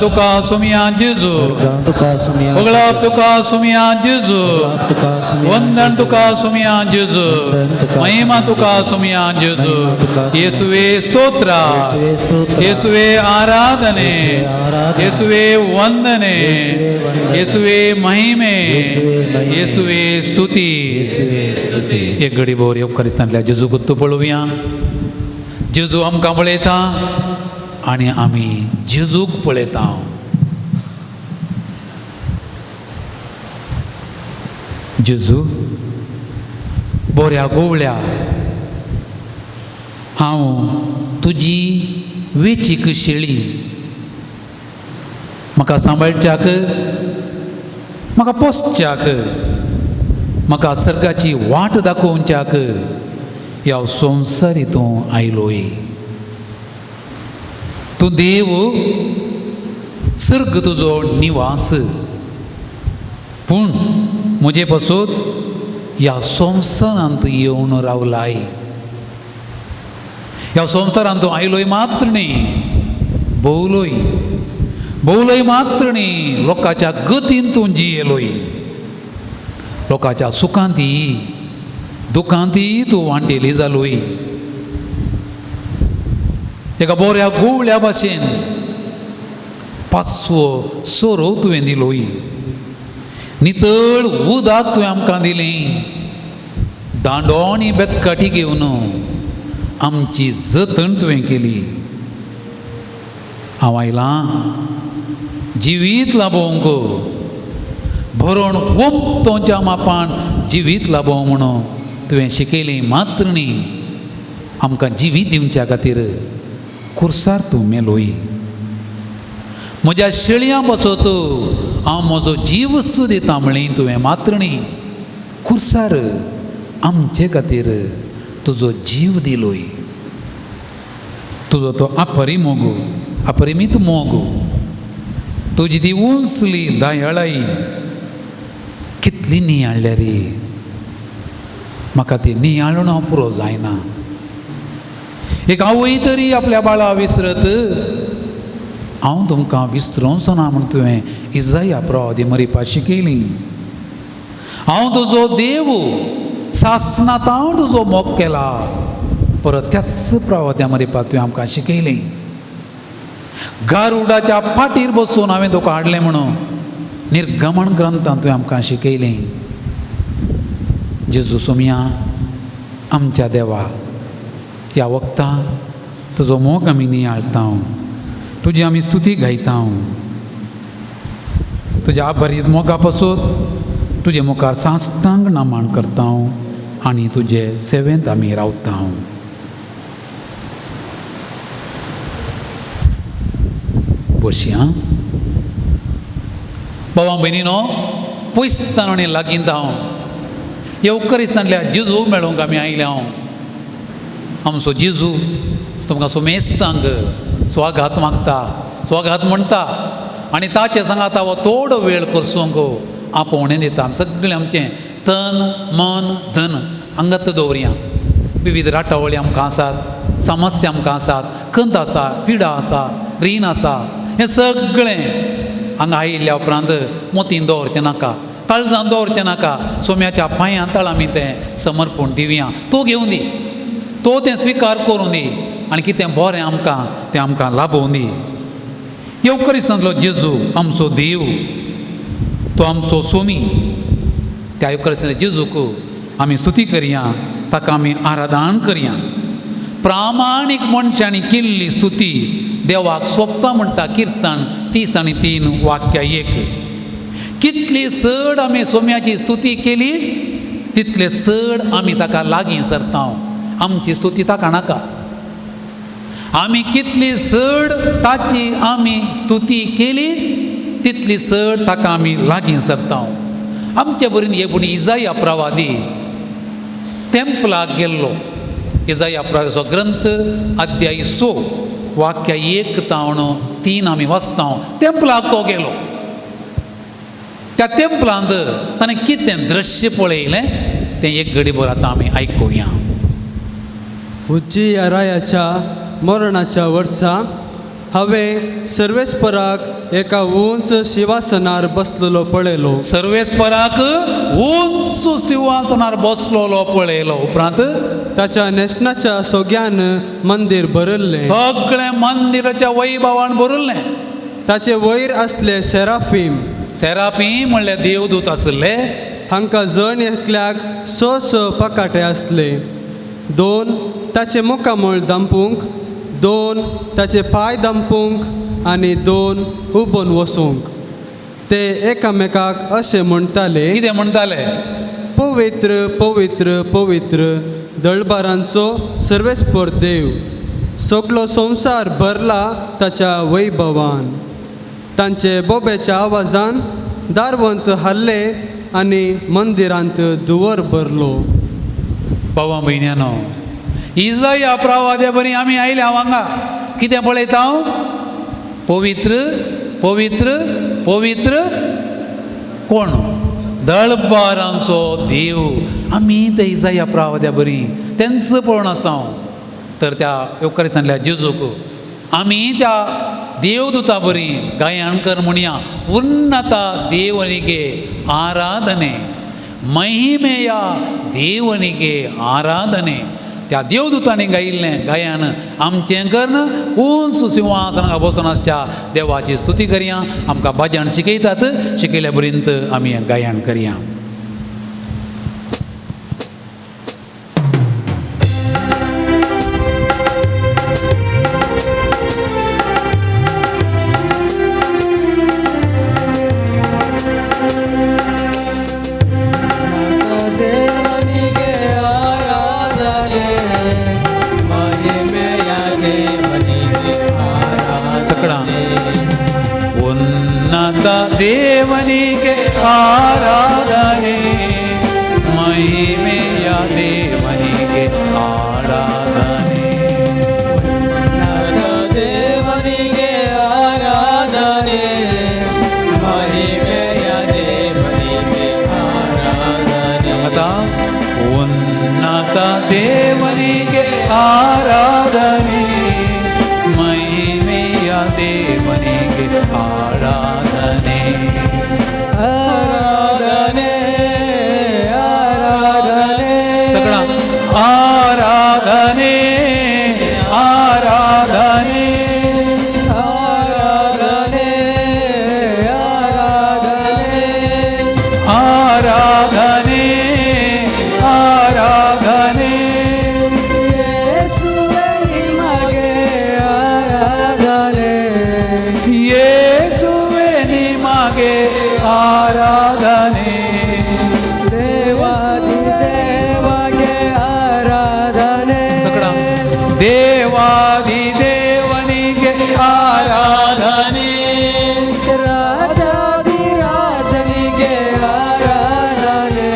तुका जेजू, उगळाप तुका सुमिया जेजू, वंदन तुका सुमिया जेजू, महिमा तुका सुमिया जेजू. येसुवे स्तोत्र, येसुवे आराधने, येसुवे वंदने, येसुवे महिमे, येसुवे स्तुती. एक घडी बोर येवकारिस्तांतल्या जेजू गुत्तू पळोवया. जेजू आमकां पळयता आनी आमी जेजूक पळयता. जेजू बऱ्या गोवळ्या, हांव तुजी वेचीक शेळी, म्हाका सांबाळच्याक, म्हाका पोसच्याक, म्हाका सर्गाची वाट दाखोवच्याक ह्या संवसारी तूं आयलोय. तूं देव, सर्ग तुजो निवास, पूण म्हजे पासून ह्या संवसारांत येवन रावलाय. ह्या संवसारांत तूं आयलोय मात्र न्ही, भोवलोय, भोवलोय मात्र न्ही, लोकांच्या गतीन तूं जियेलोय, लोकांच्या सुखांती दुखांती तूं वांटेली जालोय. एका बऱ्या गोवळ्या भाशेन पाचवो सोरो तुवें दिलोय, नितळ उदक तुवें आमकां दिलें, दांडो आनी बेतकाठी घेवन आमची जतन तुवें केली. हांव आयलां जिवीत लाभोवंक, भरण ओमतोच्या मापान जिवीत लाभोवंक म्हणून तुवें शिकयलें मात्र न्ही, आमकां जिवीत दिवच्या खातीर कुर्सार तूं मेलोय. म्हज्या शेळयां पासत हांव म्हजो जीव दिता म्हळी तुवें मात्र न्ही, कुर्सार आमचे खातीर तुजो जीव दिलोय. तुजो तो अपरिमोग, अपरिमीत मोग, तुजी ती उंचली दयाळाई कितली नियाळ्ळ्या रे, म्हाका ती नियाळून हांव पुरो जायना. एक आवय तरी आपल्या बाळा विसरत, हांव तुमकां विसरोंचो ना म्हूण तुवें इजाया प्रवादी मरिपा शिकयली. हांव तुजो देव, सासनांत हांव तुजो मोग केला, परत त्याच प्रवाद्या मरिपा तुवें आमकां शिकयली. गारुडाच्या फाटीर बसून हांवें तुका हाडलें म्हणून निर्गमण ग्रंथान तुवें आमकां शिकयलें. जेजू सोमया आमच्या देवा, ह्या वखता तुजो मोग आमी नियाळता, तुजी आमी स्तुती गायता. तुज्या आभारी मोगा पासून तुजे मुखार साष्टांग नमन करता आनी तुजे सेवेंत आमी रावता. बसया बाबा भयणीनो, पयसतान आनी लागीं हांव येवकरिस्तांतल्या जेजू मेळोवंक आमी आयले. हांव आमचो जेजू तुमकां सुमेस्तांक स्वागत मागता, स्वागत म्हणटा आनी ताचे सांगाता हो थोडो वेळ करसूंक आपोवणें दिता. आमी सगळें आमचें तन मन धन हांगात दवरया. विविध राटावळी आमकां आसात, समस्या आमकां आसात, खंत आसा, पिडा आसा, रीण आसा, हें सगळें हांगा आयिल्ल्या उपरांत मोतीन दवरचें नाका, काळजान दवरचें नाका. सोम्याच्या पांयां तळ आमी तें समर्पण दिवया. तो घेवन दी, तो तें स्विकार करूं दी आनी कितें बरें आमकां तें आमकां लाभोवं दी. येवकरिस्तांतलो जेजू आमचो देव, तो आमचो सोमी. त्या येवकरिस्तांतल्या जेजूक आमी स्तुती करया, ताका आमी आराधन करया. प्रामाणीक मनशांनी केल्ली स्तुती देवाक सोबता म्हणटा किर्तन 33:1. कितली चड आमी सोम्याची स्तुती केली तितले चड आमी ताका लागीं सरता. आमची स्तुती ताका नाका. आमी कितली चड ताची आमी स्तुती केली तितली चड ताका आमी लागीं सरता. आमचे बरीन एक पूण इजाया प्रवादी तेम्पलाक गेल्लो. इजाया प्रवादाचो ग्रंथ अध्याय 6 वाक्य 1 तावन 3 आमी वाचता. तेम्पलाक तो गेलो. त्या तेम्पलांत ताणें कितें दृश्य पळयलें तें एक घडीभर आतां आमी आयकुया. उज्जिया रायाच्या मरणाच्या वर्सा हांवें सर्वेस्पराक एका उंच शिवासनार बसलेलो पळयलो. सर्वेस्पराक उंच शिंवासनार बसलेलो पळयलो. उपरांत ताच्या न्हेसणाच्या सोग्यान मंदीर भरिल्लें, सगळें मंदिराच्या वैभवान भरिल्लें. ताचे वयर आसले सेराफीम, सेराफीम म्हणल्यार देवदूत आसले. हांकां जण एकल्याक 6 6 पकाटे आसले. 2 ताचे मुखामळ दांपूंक, 2 ताचे पांय दांपूंक आनी 2 उबोन वसूंक. ते एकामेकाक अशें म्हणटाले, कितें म्हणटाले? पवित्र पवित्र पवित्र दळबारांचो सर्वेस्पर देव, सगलो संवसार भरला ताच्या वैभवान. तांचे बोबेच्या आवाजान दारवंत हाल्ले आनी मंदिरांत धुंवर भरलो. बाबा भयण्यानो, इजाया प्रवाद्या बरी आमी आयले हांव हांगा कितें पळयता हांव? पवित्र पवित्र पवित्र कोण? दळबारांचो देव. आमी ते इजाया प्रवाद्या बरी तेंच पळोवन आसा हांव. तर त्या येवकरिस्तांतल्या जेजूक आमी त्या देवदूता बरी गायन कर म्हणया, उन्नत ದೇವನಿಗೆ ಆರಾಧನೆ, महिमेया देवनिगे आराधने. त्या देवदूतांनी गायिल्लें गायन आमचें कर्ण उंच सिंहासनाक बसून आसच्या देवाची स्तुती करया. आमकां भजन शिकयतात, शिकयल्या पर्यंत आमी गायन करया. ದೇವನಿಗೆ ಆರಾಧನೆ, ಮಹಿಮೆಯ ದೇವನಿಗೆ ಆರಾಧನೆ, ಮಹಿಮೆಯ ದೇವನಿಗೆ ಆರಾಧನೆ. ಆರಾಧನೆ, ಆರಾಧನೆ. ಸಕಲ ಆರಾಧನೆ, ಆರಾಧನೆ. ಆರಾಧನೆ, ಆರಾಧನೆ. ಆರಾಧನೆ, ಆರಾಧನೆ. ಯೇಸುವೆ ನಿಮಗೆ ಆರಾಧನೆ. ಯೇಸುವೆ ನಿಮಗೆ ಆರಾಧನೆ. ದೇವಾದಿ ದೇವಗೆ ಆರಾಧನೆ. ಸಕಲ ದೇವಾದಿ ದೇವನಿಗೆ ಆರಾಧನೆ. ರಾಜಾದಿ ರಾಜನಿಗೆ ಆರಾಧನೆ.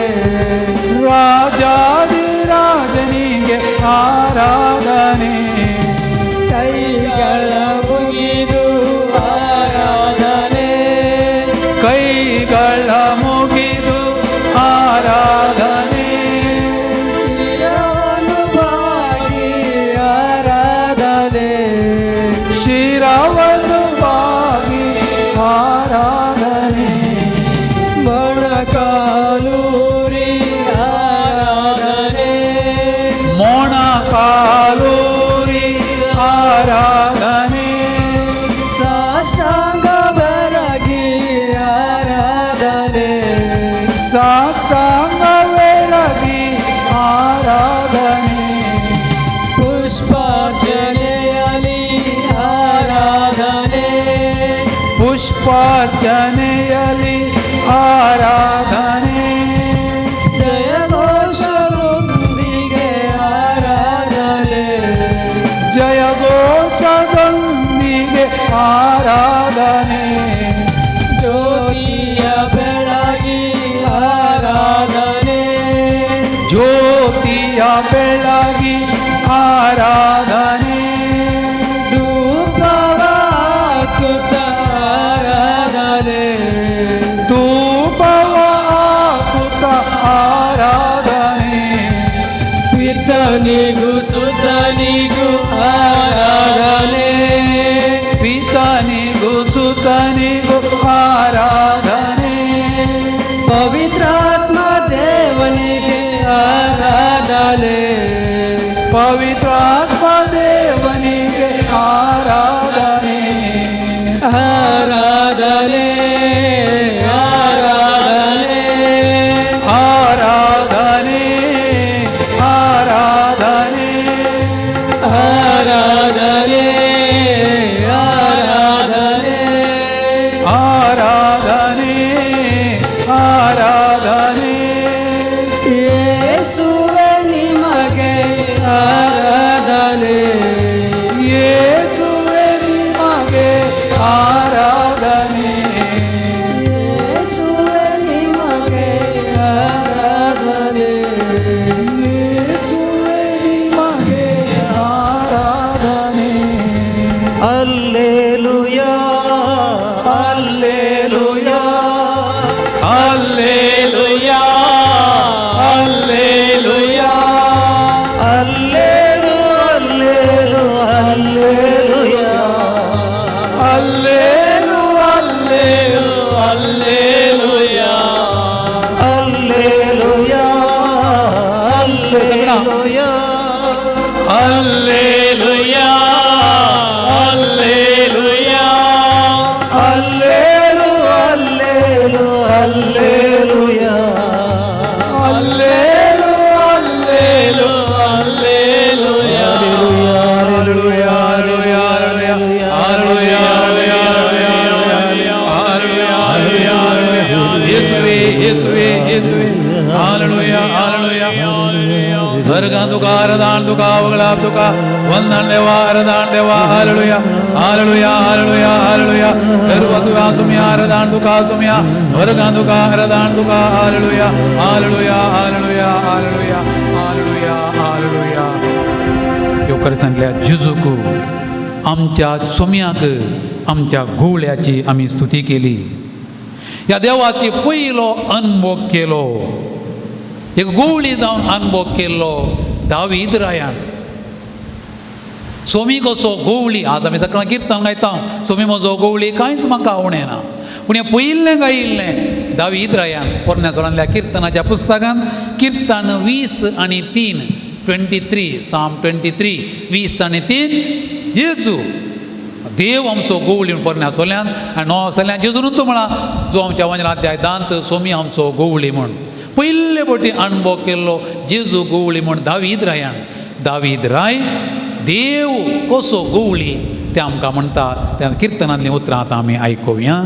ರಾಜಾದಿ ರಾಜನಿಗೆ ಆರಾಧನೆ. ಕೈಗಳ ಮುಗಿದು ಆರಾಧನೆ. ಕೈಗಳ ಮುಗಿದು ಆರಾಧನೆ. ಶಿರವನ್ನು ಬಾಗಿ ಆರಾಧನೆ. ಶಿರವನ್ನು ಬಾಗಿ ಆರಾಧನೆ. ಮೊಣಕಾಲೂರಿ ಆರಾಧನೆ. ಮೊಣಕಾಲೂರಿ ಆರಾಧನೆ. ಸಾಷ್ಟಾಂಗ ಬೆರಗಿ ಆರಾಧನೆ. ಸಾಷ್ಟಾಂಗವೆರಗಿ ಆರಾಧನೆ. ಪುಷ್ಪಾರ್ಚನೆಯಲಿ ಆರಾಧನೆ. ಪುಷ್ಪಾರ್ಚನೆಯಲಿ ಆರಾಧನೆ. ಜಯಘೋಷದೊಂದಿಗೆ ಆರಾಧನೆ. ಜಯಘೋಷದೊಂದಿಗೆ ಆರಾಧನೆ. ಜ್ಯೋತಿಯ ಬೆಳಗಿ ಆರಾಧನೆ. ಜ್ಯೋತಿಯ ಬೆಳಗಿ ಆರಾಧನೆ. ಧೂಪವ ಹಾಕುತ್ತ ಆರಾಧನೆ. ಧೂಪವ ಹಾಕುತ್ತ ಆರಾಧನೆ. ಪಿತನಿಗೂ ಸುತನಿಗೂ ಆರಾಧನೆ. ಪಿತನಿಗೂ ಸುತನಿಗೂ ಆರಾಧನೆ. ಪವಿತ್ರಾತ್ಮ ದೇವನಿಗೆ ಆರಾಧನೆ. ಪವಿತ್ರಾತ್ಮ ದೇವನಿಗೆ ಆರಾಧನೆ. ಆರಾಧನೆ, ಆರಾಧನೆ. ಆರಾಧನೆ, ಆರಾಧನೆ. ಆರಾಧನೆ, ಆರಾಧನೆ. ಆರಾಧನೆ, ಆರಾಧನೆ. ಯೇಸುವೆ ನಿಮಗೆ ಆರಾಧನೆ. ಯೇಸುವೆ ನಿಮಗೆ ಆರಾಧನೆ. ಯೇಸುವೆ ನಿಮಗೆ ಆರಾಧನೆ. ಯೇಸುವೆ ನಿಮಗೆ ಆರಾಧನೆ. Alleluia, alleluia. Alleluia, alleluia. ಅಲ್ಲೇಲು, ಅಲ್ಲೇಲು, alleluia. ಅಲ್ಲೇಲು, ಅಲ್ಲೇಲು, alleluia. Alleluia, alleluia. Alleluia, alleluia. ಅಲ್ಲೇಲು, ಅಲ್ಲೇಲು, alleluia. ಅಲ್ಲೇಲು, ಅಲ್ಲೇಲು, alleluia. Alleluia. Hallelujah, hallelujah, hallelujah, hallelujah, hallelujah. ಯೇಸುವೇ, ಯೇಸುವೇ, ಯೇಸುವೇ. Hallelujah, hallelujah. ವರ್ಗಾಂದುಕ ಅರದಾಂದುಕ ಅವಗಳಾಬ್ದುಕ ವಂದನ್ ದೇವ ಅರದಾನ್ ದೇವ. Hallelujah, hallelujah, hallelujah, hallelujah. ಸರ್ವದುವ ಸುಮ್ಯ ಅರದಾಂದುಕ ಸುಮ್ಯ ವರ್ಗಾಂದುಕ ಅರದಾಂದುಕ. Hallelujah, hallelujah, hallelujah, hallelujah, hallelujah, hallelujah. येवकार जेजूक, आमच्या सोम्याक, आमच्या घोवळ्याची आमी स्तुती केली. ह्या देवाची पयलो अनुभव केलो, एक गोवळी जावन अनुभव केल्लो. दावीद रायान. सोमी कसो गोवळी, आज आमी सकाळ किर्तन गायता, सोमी म्हजो गोवळी कांयच म्हाका उणें ना. पूण हें पयिल्लें गायिल्लें दावीद रायान पोरण्या सोरांतल्या किर्तनाच्या पुस्तकान, किर्तन 20:3, 23, साम 23, 20:3. जेजू देव आमचो गोवळी म्हूण पोरण्या सोल्यान आनी 9 सोल्यान जेजून तूं म्हळा जो आमच्या वंजला अध्याय दांत सोमी आमचो गोवळी म्हूण. पयले फावटी अणभव केल्लो जेजू गोवळी म्हूण दावीद रायान. दावीद राय देव कसो गोवळी ते आमकां म्हणटा. त्या किर्तनांतलीं उतरां आतां आमी आयकुया.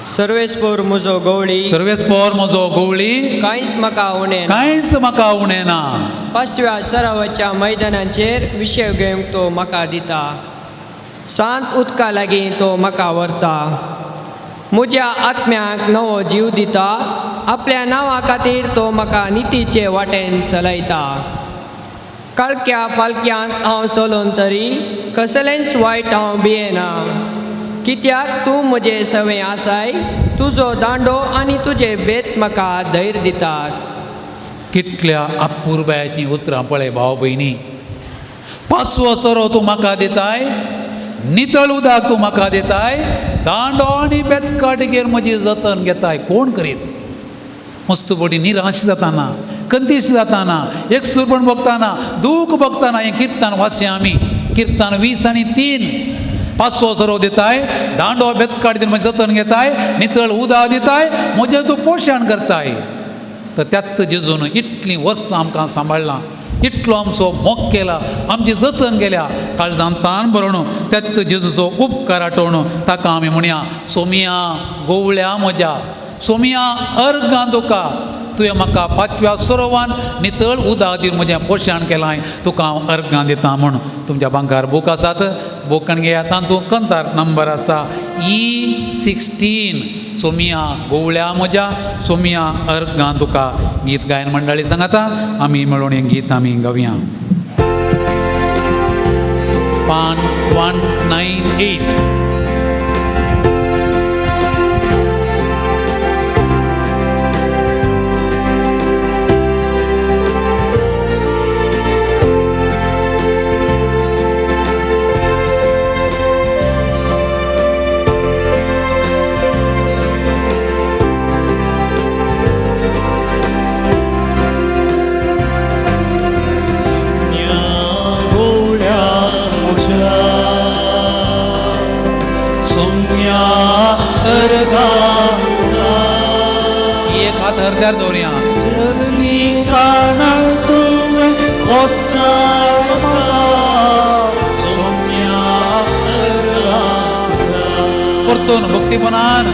सर्वेस्पोर म्हजो गवळी, सर्वेस्पोर म्हजो गोवळी, कांयच म्हाका उणें ना. कांयच म्हाका उणें ना. पाचव्या सरावाच्या मैदानाचेर विशय घेवंक तो म्हाका दिता, शांत उदका लागीं तो म्हाका व्हरता, म्हज्या आत्म्याक नवो जीव दिता, आपल्या नांवा खातीर तो म्हाका नितीचे वाटेन चलयता. काळख्या फालक्यांत हांव चलोन तरी कसलेंच वायट हांव भियेना, कित्याक तूं म्हजें सवें आसाय, तुजो दांडो आनी तुजें बेत म्हाका धैर्य दितात. कितल्या अपुरबायाचीं उतरां पळय भाव भयणी. पाचवो सोरो तूं म्हाका दिताय, नितळ उदक तूं म्हाका दिताय, दांडो आनी बेतकाटगेर म्हजी जतन घेताय. कोण करीत? मस्त बोडी निराश जाताना, कंतीश जाताना, एकसूरपण भोगताना, दूख भोगताना हें किर्तन वाचया आमी. किर्तन 20:3. पाचवो सोरो दिताय, दांडो बेतकाट दिवन म्हजें जतन घेताय, नितळ उदक दिताय, म्हजें तूं पोशण करताय. तर त्यात जेजून इतलीं वर्सां आमकां सांबाळ्ळां, इतलो आमचो मोग केला, आमची जतन केल्या, काळजान ताण भरून त्यात जेजूचो उपकार आठोवन ताका आमी म्हणया, सोमिया गोवळ्या म्हज्या, सोमिया अर्गां तुका, तुवें म्हाका पाचव्या सरोवान नितळ उदक दिवन म्हजें पोशण केलां, तुका हांव अर्गां दिता म्हूण. तुमच्या बांकार बूक आसात, बूक घेयात, तातूंत कंतार नंबर आसा E16. Somiya गोवळ्या म्हज्या, सोमिया अर्गां तुका. गीत गायन मंडळी सांगता, आमी मेळून हें गीत आमी गावया. पान 198. एक हात हरद्यार दवरया. परतून भक्तीपणान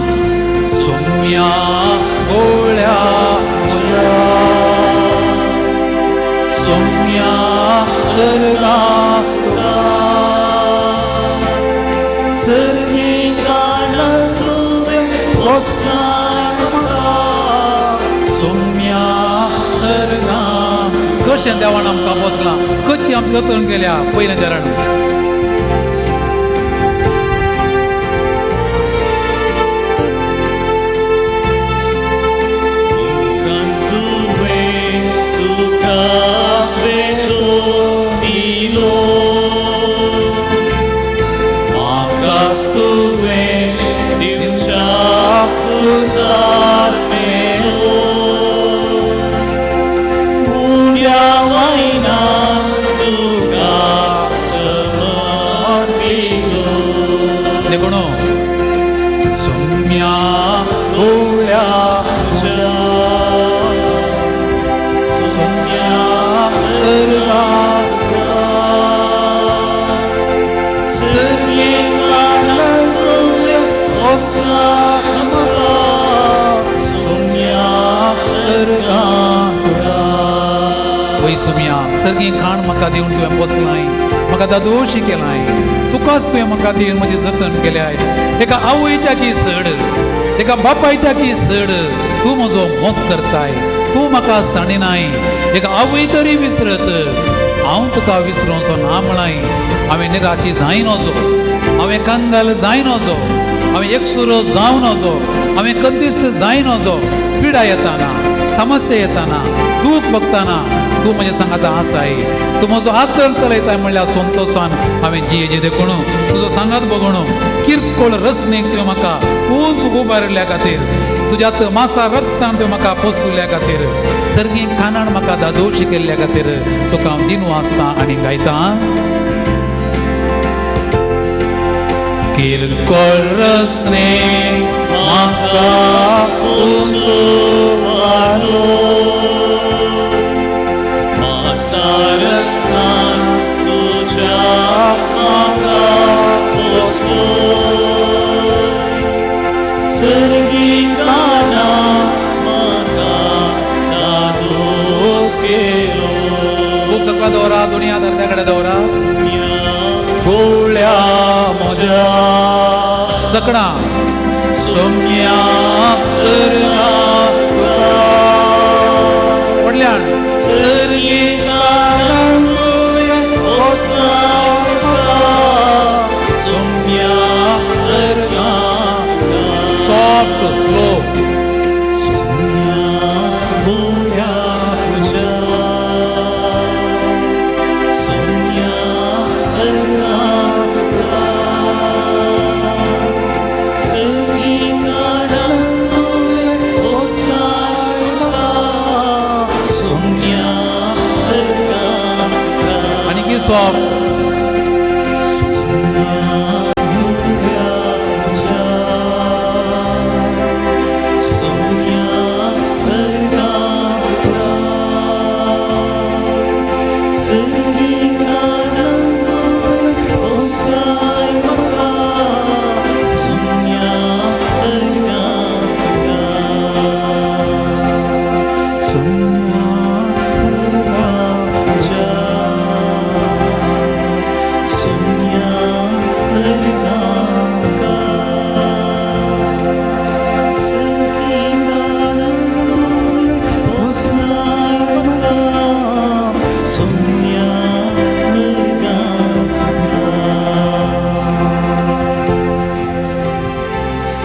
सोम्या गोळ्या सोम्या अर्गा तुका, सोम्या अर्गा. कशें देवान आमकां बसलां, कशी आमची जतन केल्या. पयलें चरण. देखून सोम्या गोळ्या सोम्या अर्गा सोम्या अर्गा. वय सोम्या, सर्गी खाण म्हाका दिवन तुवें बसलाय, म्हाका दादोशी केलाय, तुकाच तुवें म्हाका दिवन म्हजें जतन केल्याय. एका आवयच्या की चड, एका बापायच्या की चड तूं म्हजो मोग करताय, तूं म्हाका सांडिनाय. एका आवय तरी विसरत, हांव तुका विसरोंचो ना म्हळाय. हांवें निराशी जायनोजो, हांवें कंगाल जायनोजो, हांवें एकसुरो जावनोजो, हांवें कंदिश्ट जायनोजो. पिडा येताना, समस्या येताना, दूख भोगताना तूं म्हज्या सांगाता आसाय, तूं म्हजो हात चलयताय म्हणल्यार संतोशान हांवें जियेचें. देखून तुजो सांगात बगोण किरकोळ रसनेक तुवें म्हाका उंच उबारिल्ल्या खातीर, तुज्यात मासा रक्तान तुवें म्हाका पोसुल्ल्या खातीर, सर्गी खाणान म्हाका दादोशी केल्ल्या खातीर तुका हांव दिनू आसता आनी गायता. किरकोळ रसने म्हाका उंच मासारत्नान तुज्या म्हाका पोसलो, सर्गीकाना म्हाका दादोस केलो. खूब सकला दवरा, दुनिया दर्द्या कडेन दवरा. गोळ्या म्हज्या जकडां सोम्या व्हडल्यान सॉफ्ट लो. आनी सॉफ्ट.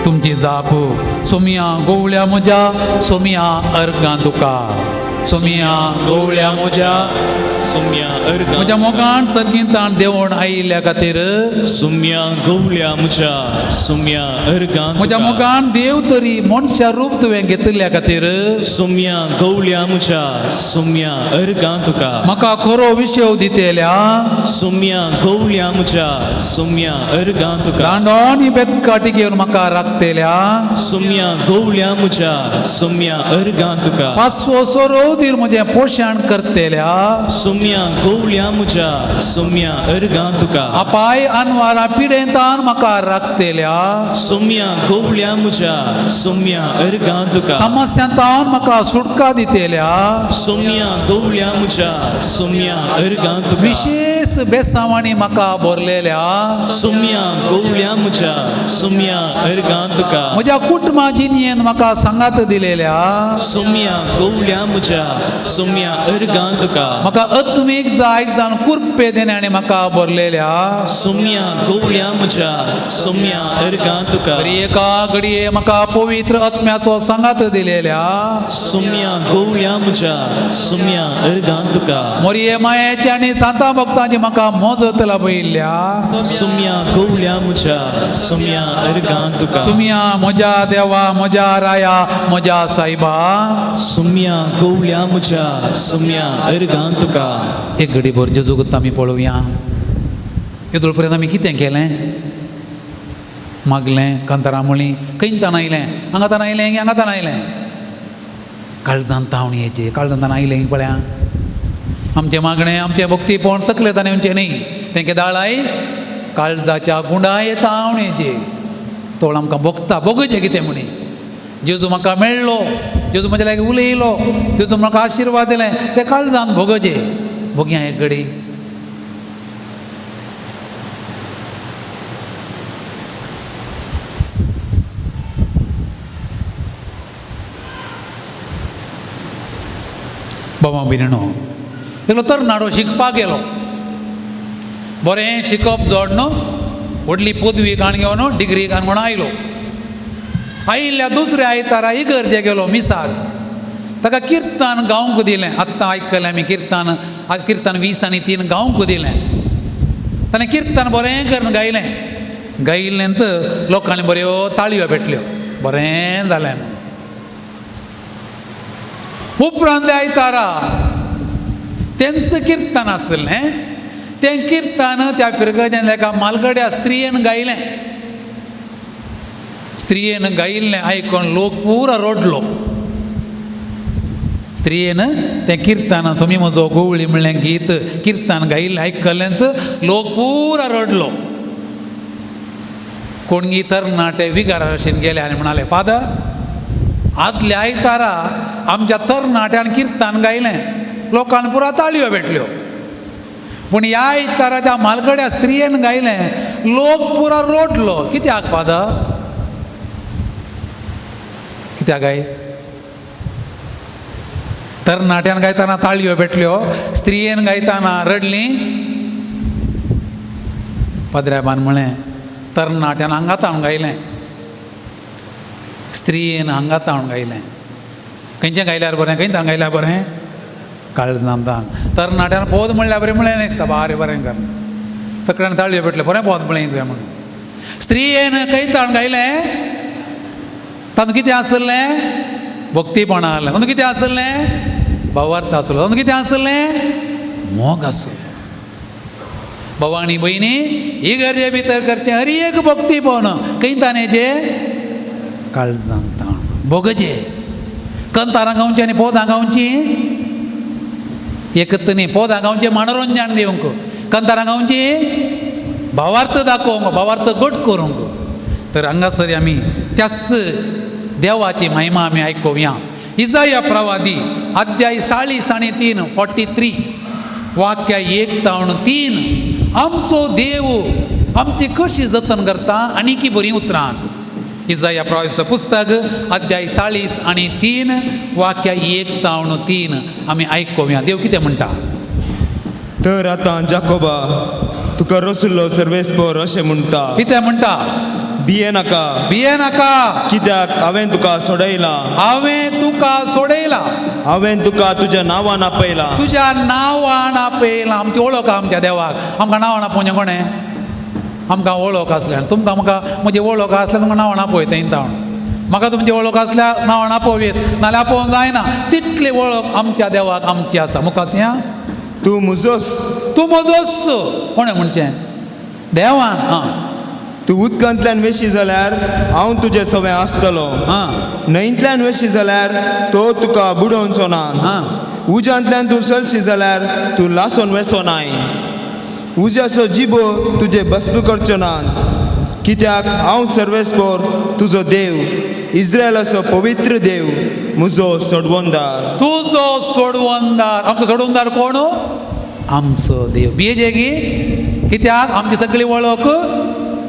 तुमची जाप सोमिया गोवळ्या म्हज्या, सोमिया अर्गां तुका, सोमिया गोवळ्या म्हज्या, सोम्या अर्गां म्हज्या मोगान सर्गींतान देंवोन आयिल्ल्या खातीर, सोम्या गोवळ्या म्हज्या, सोम्या अर्गां म्हज्या मोगान देव तरी मनशा रूप तुवें घेतिल्ल्या खातीर, सोम्या गोवळ्या म्हज्या, सोम्या अर्गां तुका, म्हाका खरो विशय दितेल्या, सोम्या गोवळ्या म्हज्या, सोम्या अर्गां तुका, दांडोनी बेतकाटी घेवन म्हाका राखतेल्या, सोम्या गोवळ्या म्हज्या, सोम्या अर्गां तुका, पाचवो सोरोवतीर म्हजें पोशण करतेल्या, सोम्या गोवळ्या म्हज्या, सोम्या अर्गां तुका, अपाय अनवारा पिडेंतान म्हाका राखतेल्या, सोम्या गोवळ्या म्हज्या, सोम्या अर्गां तुका, समस्यांतान म्हाका सुटका दितेल्या, सोम्या गोवळ्या म्हज्या, सोम्या अर्गां तुका, विशेष बेसावांनी म्हाका भरलेल्या, सोम्या गोवळ्या म्हज्या, सोम्या अर्गां तुका, म्हज्या कुटुंबा जिणयेन म्हाका सांगात दिलेल्या, सोम्या गोवळ्या म्हज्या, सोम्या अर्गां तुका, म्हाका आत्मीक दायज दान कुरपे देण्याने म्हाका भरलेल्या, सोम्या गोवळ्या म्हज्या, सोम्या अर्गां तुका, तरी एका घडये म्हाका पवित्र आत्म्याचो सांगात दिलेल्या, सोम्या गोवळ्या म्हज्या, सोम्या अर्गां तुका, मोरये मायेची आनी सांता भक्तांची म्हाका मजत लाभयिल्ल्या, सोम्या गोवळ्या म्हज्या, सोम्या अर्गां तुका, सुम्या म्हज्या देवा, म्हज्या राया, म्हज्या सायबा, सोम्या गोवळ्या म्हज्या, सोम्या अर्गां तुका. एक घडी भर जेजूक आमी पळोवया. येदोळ पर्यंत आमी कितें केलें? मागलें, कांतारां म्हणली, खंयतान आयलें, हांगातान आयलें, हांगातान आयलें, काळजान तावणी येचे, काळजान आयलें पळया. आमचें मागणें, आमचें भक्तीपण तकलेतान येवचें न्ही, तेंके दाळाय काळजाच्या गुंडाय तावण येचे. तोळ आमकां भोगता, भोगचें कितें म्हणी. जेजू म्हाका मेळ्ळो, जेजू म्हज्या लागीं उलयलो, जेजू म्हाका आशिर्वाद दिलें, तें काळजान भोगचें. भोगया एक घडी. बाबा भयणीनो, एकलो तरणाटो शिकपाक गेलो. बरें शिकप जोड न्हू, व्हडली पदवी काण घेवन डिग्री काण म्हणून आयलो. आयिल्ल्या दुसऱ्या आयतारा इगर्जे गेलो मिसाक. ताका किर्तन गावंक दिलें. आत्तां आयकलें आमी किर्तन, किर्तन 20 आनी 3 गावंक दिलें. ताणें किर्तन बरें करून गायलें. गायिल्लें तर लोकांनी बऱ्यो ताळयो भेटल्यो, बरें जालें. उपरांतल्या आयतारा तेंच किर्तन आसलें. तें किर्तन त्या फिरगजेन एका मालगड्या स्त्रियेन गायलें. स्त्रियेन गायिल्लें आयकून लोक पुरो रडलो. स्त्रियेन तें किर्तन सोमी म्हजो गोवळी म्हणलें गीत किर्तन गायिल्लें आयकल्लेंच लोक पुरो रडलो. कोणगी तरणाटे विगारा भशेन गेले आनी म्हणाले, फादर आदल्या आयतारा आमच्या तरणाट्यान किर्तन गायलें, लोकांक पुरो ताळयो भेटल्यो, पूण ह्या आयतारा त्या मालगड्या स्त्रियेन गायलें, लोक पुरो रडलो. कित्याक फादर? कित्याक गाय? तरणाट्यान गायतना ताळयो भेटल्यो, स्त्रियेन गायतना रडली. पाद्र्याबान म्हळें, तरणाट्यान हांगा तावन गायलें, स्त्रियेन हांगा तावन गायलें. खंयचें गायल्यार बरें, खंय तावन गायल्यार बरें? काळजान तान. तरणाट्यान पोद म्हणल्यार बरें म्हणलें न्ही, बारे बरें कर, सगळ्यान ताळयो भेटल्यो, बरें पोद म्हणलें तुवें म्हणून. स्त्रियेन खंय तावन गायलें, तातूंत कितें आसलें? भक्तीपणा आसलें. तातूंत कितें आसलें? भावार्थ आसलो. तातूंत कितें आसलें? मोग आसलो. भाव आनी भयणी, इगर्जे भितर करचें हर एक भक्तीपण खंय ताणें जे काळजान ताण भोगचे. कंतारां गावचीं आनी पोदां गावचीं एकत न्ही. पोदां गावचें मनोरंजन दिवंक, कंतारां गावचीं भावार्थ दाखोवंक, भावार्थ घट करूंक. तर हांगासर आमी त्याच देवाची महिमा आमी आयकुया. इजाया प्रवादी अध्याय 40 आनी 3, 43 वाक्य 1 तावन 3. आमचो देव आमची कशी जतन करता आनी की बरीं उतरां. इजाया प्रवादीचो पुस्तक अध्याय 40 आनी 3 वाक्य 1 तावन 3 आमी आयकुया. देव कितें म्हणटा? तर आतां जाकोबा तुका रसुल्लो सर्वेस्पर अशें म्हणटा. कितें म्हणटा? भिये नाका, भिये नाका, कित्याक हांवें तुका सोडयला, हांवें तुका सोडयला, हांवें तुका तुज्या नांवान आपयला, तुज्या नांवान आपयला. आमची वळख आमच्या देवाक. आमकां नांवान आपोवचें कोणें? आमकां वळख आसल्यार तुमकां म्हाका म्हजी वळख आसल्यार तुमकां नांवान आपयता थंय. म्हाका तुमची वळख आसल्यार नांवान आपोवयत, नाल्यार आपोवंक जायना. तितली वळख आमच्या देवाक आमची आसा. मुखार तूं म्हजोस, तूं म्हजोस. कोणें म्हणचें? देवान. आं, तूं उदकांतल्यान वेशी जाल्यार हांव तुजे सवें आसतलो, आं, न्हंयंतल्यान वेशी जाल्यार तो तुका बुडोवचो ना, उज्यांतल्यान तूं चलशी जाल्यार तूं लासोन वेसो नाय, उज्याचो जिबो तुजे भस्म करचो ना, कित्याक हांव सर्वेस्पर तुजो देव, इस्रायलाचो पवित्र देव, म्हजो सोडवणदार. तुजो सोडवणदार. आमचो सोडवणदार कोण? आमचो देव. भियेजे की? कित्याक आमची सगळी वळख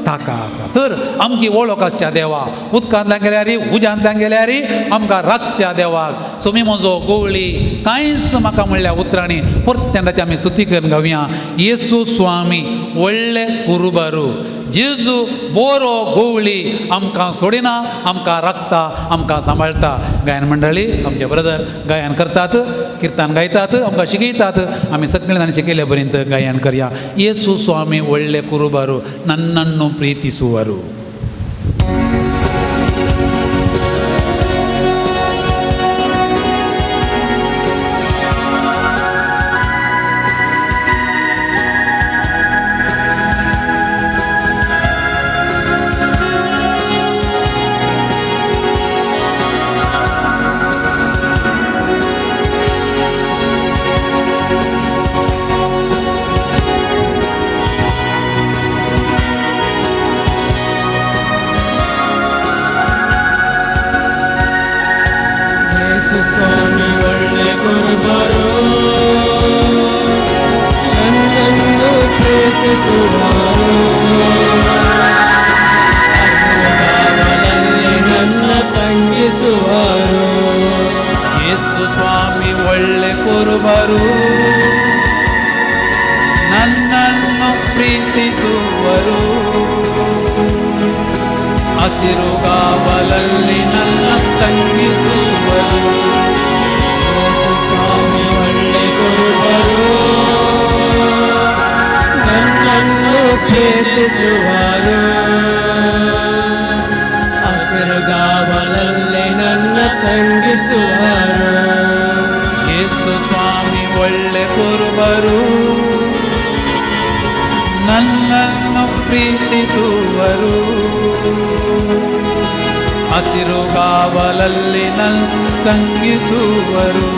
ताका आसा. तर आमची वळख आसच्या देवा, उदकांतल्यान गेल्यार उज्यांतल्यान गेल्यार आमकां राखच्या देवाक. सोमी म्हजो गोवळी कांयच म्हाका म्हणल्या उतरांनी परत्यान ताची आमी स्तुती करून गावया. येसू स्वामी व्हडले कुरुबारू, जेजू बोरो गोवळी, आमकां सोडिना, आमकां राखता, आमकां सांबाळटा. गायन मंडळी आमचे ब्रदर गायन करतात, किर्तन गायतात, आमकां शिकयतात. आमी सगळीं जाणां शिकयले पर्यंत गायन करया. येसू स्वामी व्हडले कुरुबारू, नन्नन्नू प्रीतिसुवारू. ಯೇಸು ಸ್ವಾಮಿ ಒಳ್ಳೆ ಕುರುಬರು, ನನ್ನನ್ನು ಪ್ರೀತಿಸುವರು, ಹಸಿರುಗಾವಲಲ್ಲಿ ನನ್ನ ತಂಗಿಸುವರು. ಕುರುಬರು ನನ್ನನ್ನು ಪ್ರೀತಿಸುವರು. ಹಸಿರುಗಾವಲಲ್ಲಿ ನನ್ನ ತಂಗಿಸುವರು.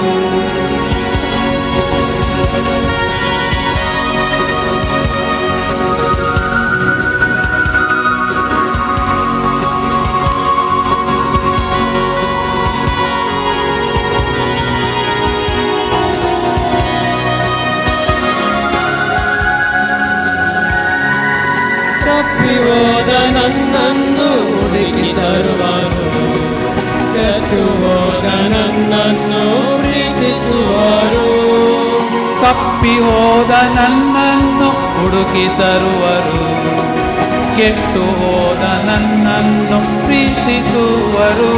ತಪ್ಪಿ ಹೋದ ನನ್ನನ್ನು ಹುಡುಕಿ ತರುವರು, ಕೆಟ್ಟು ಹೋದ ನನ್ನನ್ನು ಪ್ರೀತಿಸುವರು. ತಪ್ಪಿ ಹೋದ ನನ್ನನ್ನು ಹುಡುಕಿ ತರುವರು, ಕೆಟ್ಟು ಹೋದ ನನ್ನನ್ನು ಪ್ರೀತಿಸುವರು.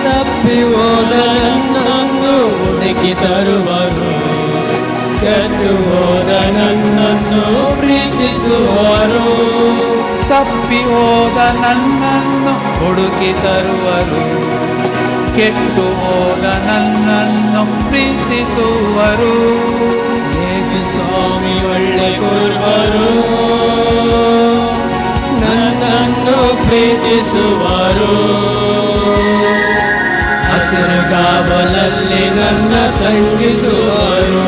ತಪ್ಪಿ ಹೋದ ನನ್ನನ್ನು ಹುಡುಕಿ ತರುವರು, ಕೆಟ್ಟು ಹೋದ ನನ್ನನ್ನು ಪ್ರೀತಿಸುವರು. ತಪ್ಪಿ ಹೋದ ನನ್ನನ್ನು ಹುಡುಕಿ ತರುವರು, ಕೆಟ್ಟು ಹೋದ ನನ್ನನ್ನು ಪ್ರೀತಿಸುವರು. ಯೇಸು ಸ್ವಾಮಿ ಒಳ್ಳೆ ಕುರುಬರು, ನನ್ನನ್ನು ಪ್ರೀತಿಸುವರು. ಹಸಿರು ಗಾವಲಲ್ಲಿ ನನ್ನ ತಂಗಿಸುವರು.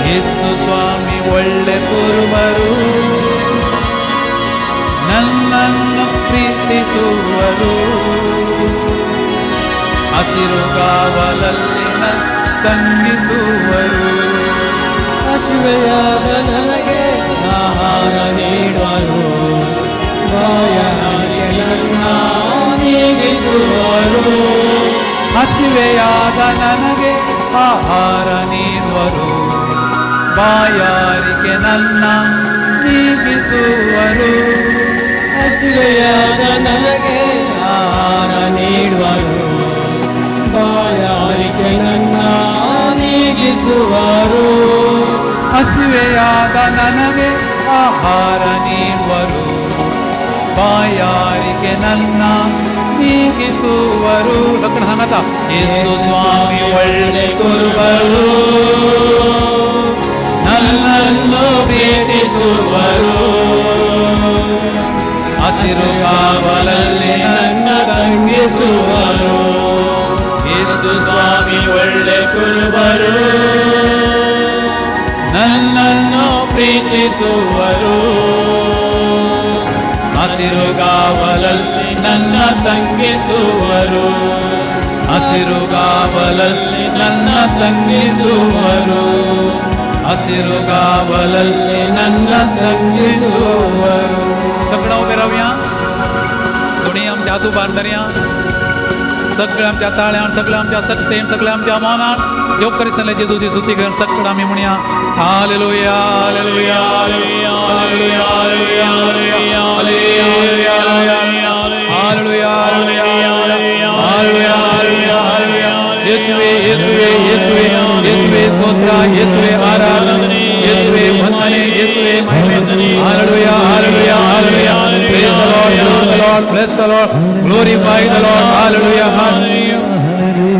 ಯೇಸು ಸ್ವಾಮಿ ಒಳ್ಳೆ ಕುರುಬರು, ನನ್ನನ್ನು ಪ್ರೀತಿಸುವರು. ಹಸಿರುಗಾವಲಲ್ಲಿ ನನ್ನ ತಂಗಿಸುವರು. ಹಸಿವೆಯಾದ ನನಗೆ ಆಹಾರ ನೀಡುವರು, ಬಾಯಾರಿಕೆ ನನ್ನ ನೀಗಿಸುವರು. ಹಸಿವೆಯಾದ ನನಗೆ ಆಹಾರ ನೀಡುವರು, ಬಾಯಾರಿಕೆ ನನ್ನ ನೀಗಿಸುವರು. ಹಸಿವೆಯಾದ ನನಗೆ ಆಹಾರ ನೀಡುವರು, ಬಾಯಾರಿಕೆ ನನ್ನ ನೀಗಿಸುವರು. ಹಸಿವೆಯಾದ ನನಗೆ ಆಹಾರ ನೀಡುವರು, ಬಾಯಾರಿಕೆ ನನ್ನ ನೀಗಿಸುವರು. ಲಕ್ಕಣ ಸಂಗತ. ಯೇಸು ಸ್ವಾಮಿ ಒಳ್ಳೆ ಕುರುಬರು, ನನ್ನನ್ನು ಪ್ರೀತಿಸುವರು. ಹಸಿರುಗಾವಲಲ್ಲಿ ನನ್ನ ತಂಗಿಸುವರು. ಯೇಸು ಸ್ವಾಮಿ ಒಳ್ಳೆ ಕುರುಬರು, ನನ್ನನ್ನು ಪ್ರೀತಿಸುವರು. ಹಸಿರುಗಾವಲಲ್ಲಿ ನನ್ನ ತಂಗಿಸುವರು. ಹಸಿರುಗಾವಲಲ್ಲಿ ನನ್ನ ತಂಗಿಸುವರು. ಹಸಿರುಗಾವಲಲ್ಲಿ ನನ್ನ ತಂಗಿಸುವರು. सगळं उबे रावया. दोणी आमच्या हात उबार धरया. सगळ्या आमच्या ताळ्यान, सगळ्या आमच्या सक्तेन, सगळ्या आमच्या मनान देव करीत जेजूची स्तुती करून सगळं आमी म्हणया hallelujah, hallelujah, hallelujah, hallelujah, hallelujah, hallelujah, hallelujah, hallelujah. ಯೇಸುವೆ, ಯೇಸುವೆ, ಯೇಸುವೆ, ಯೇಸುವೆ ಸ್ತೋತ್ರ, ಯೇಸುವೆ ಆರಾಧನೆ, ಯೇಸುವೆ ವಂದನೆ, ಯೇಸುವೆ ಮಹಿಮೆ. Hallelujah, hallelujah, hallelujah. Praise the Lord, bless the Lord, bless the Lord, glorify the Lord. Hallelujah, hallelujah.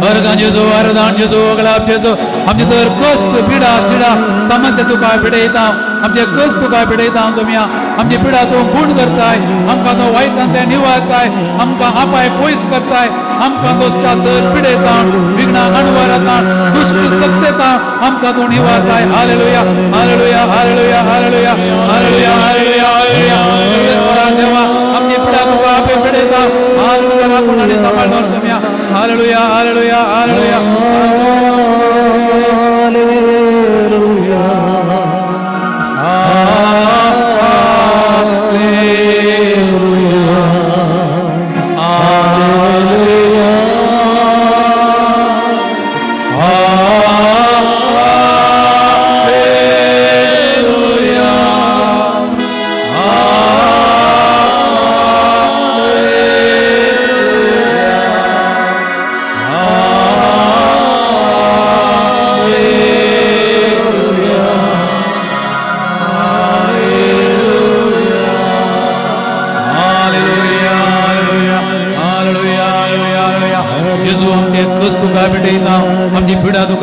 अर्गां जेजू, अर्दान जेजू, गळाप जेजू, आमचे तर कश्ट, पिडा शिडा समस्या तुका पिडयता. आमचे कश्ट तुका पिडयता सोम्या. आमची पिडा तूं गुण करताय. आमकां तो वायटांतल्यान निवारताय, आमकां अपाय पयस करताय. आमकां दोश्टा सर पिडयता, विघ्नां अणवरता, दुश्ट सक्तेता आमकां तूं निवारताय. Hallelujah, hallelujah, hallelujah, hallelujah, hallelujah, hallelujah, hallelujah. सर्वेस्परा देवा, आमची पिडा तुका आपे पिडयता. हालेलुया. राखून आनी सांबाळ दवर सोम्या. Hallelujah, hallelujah, hallelujah.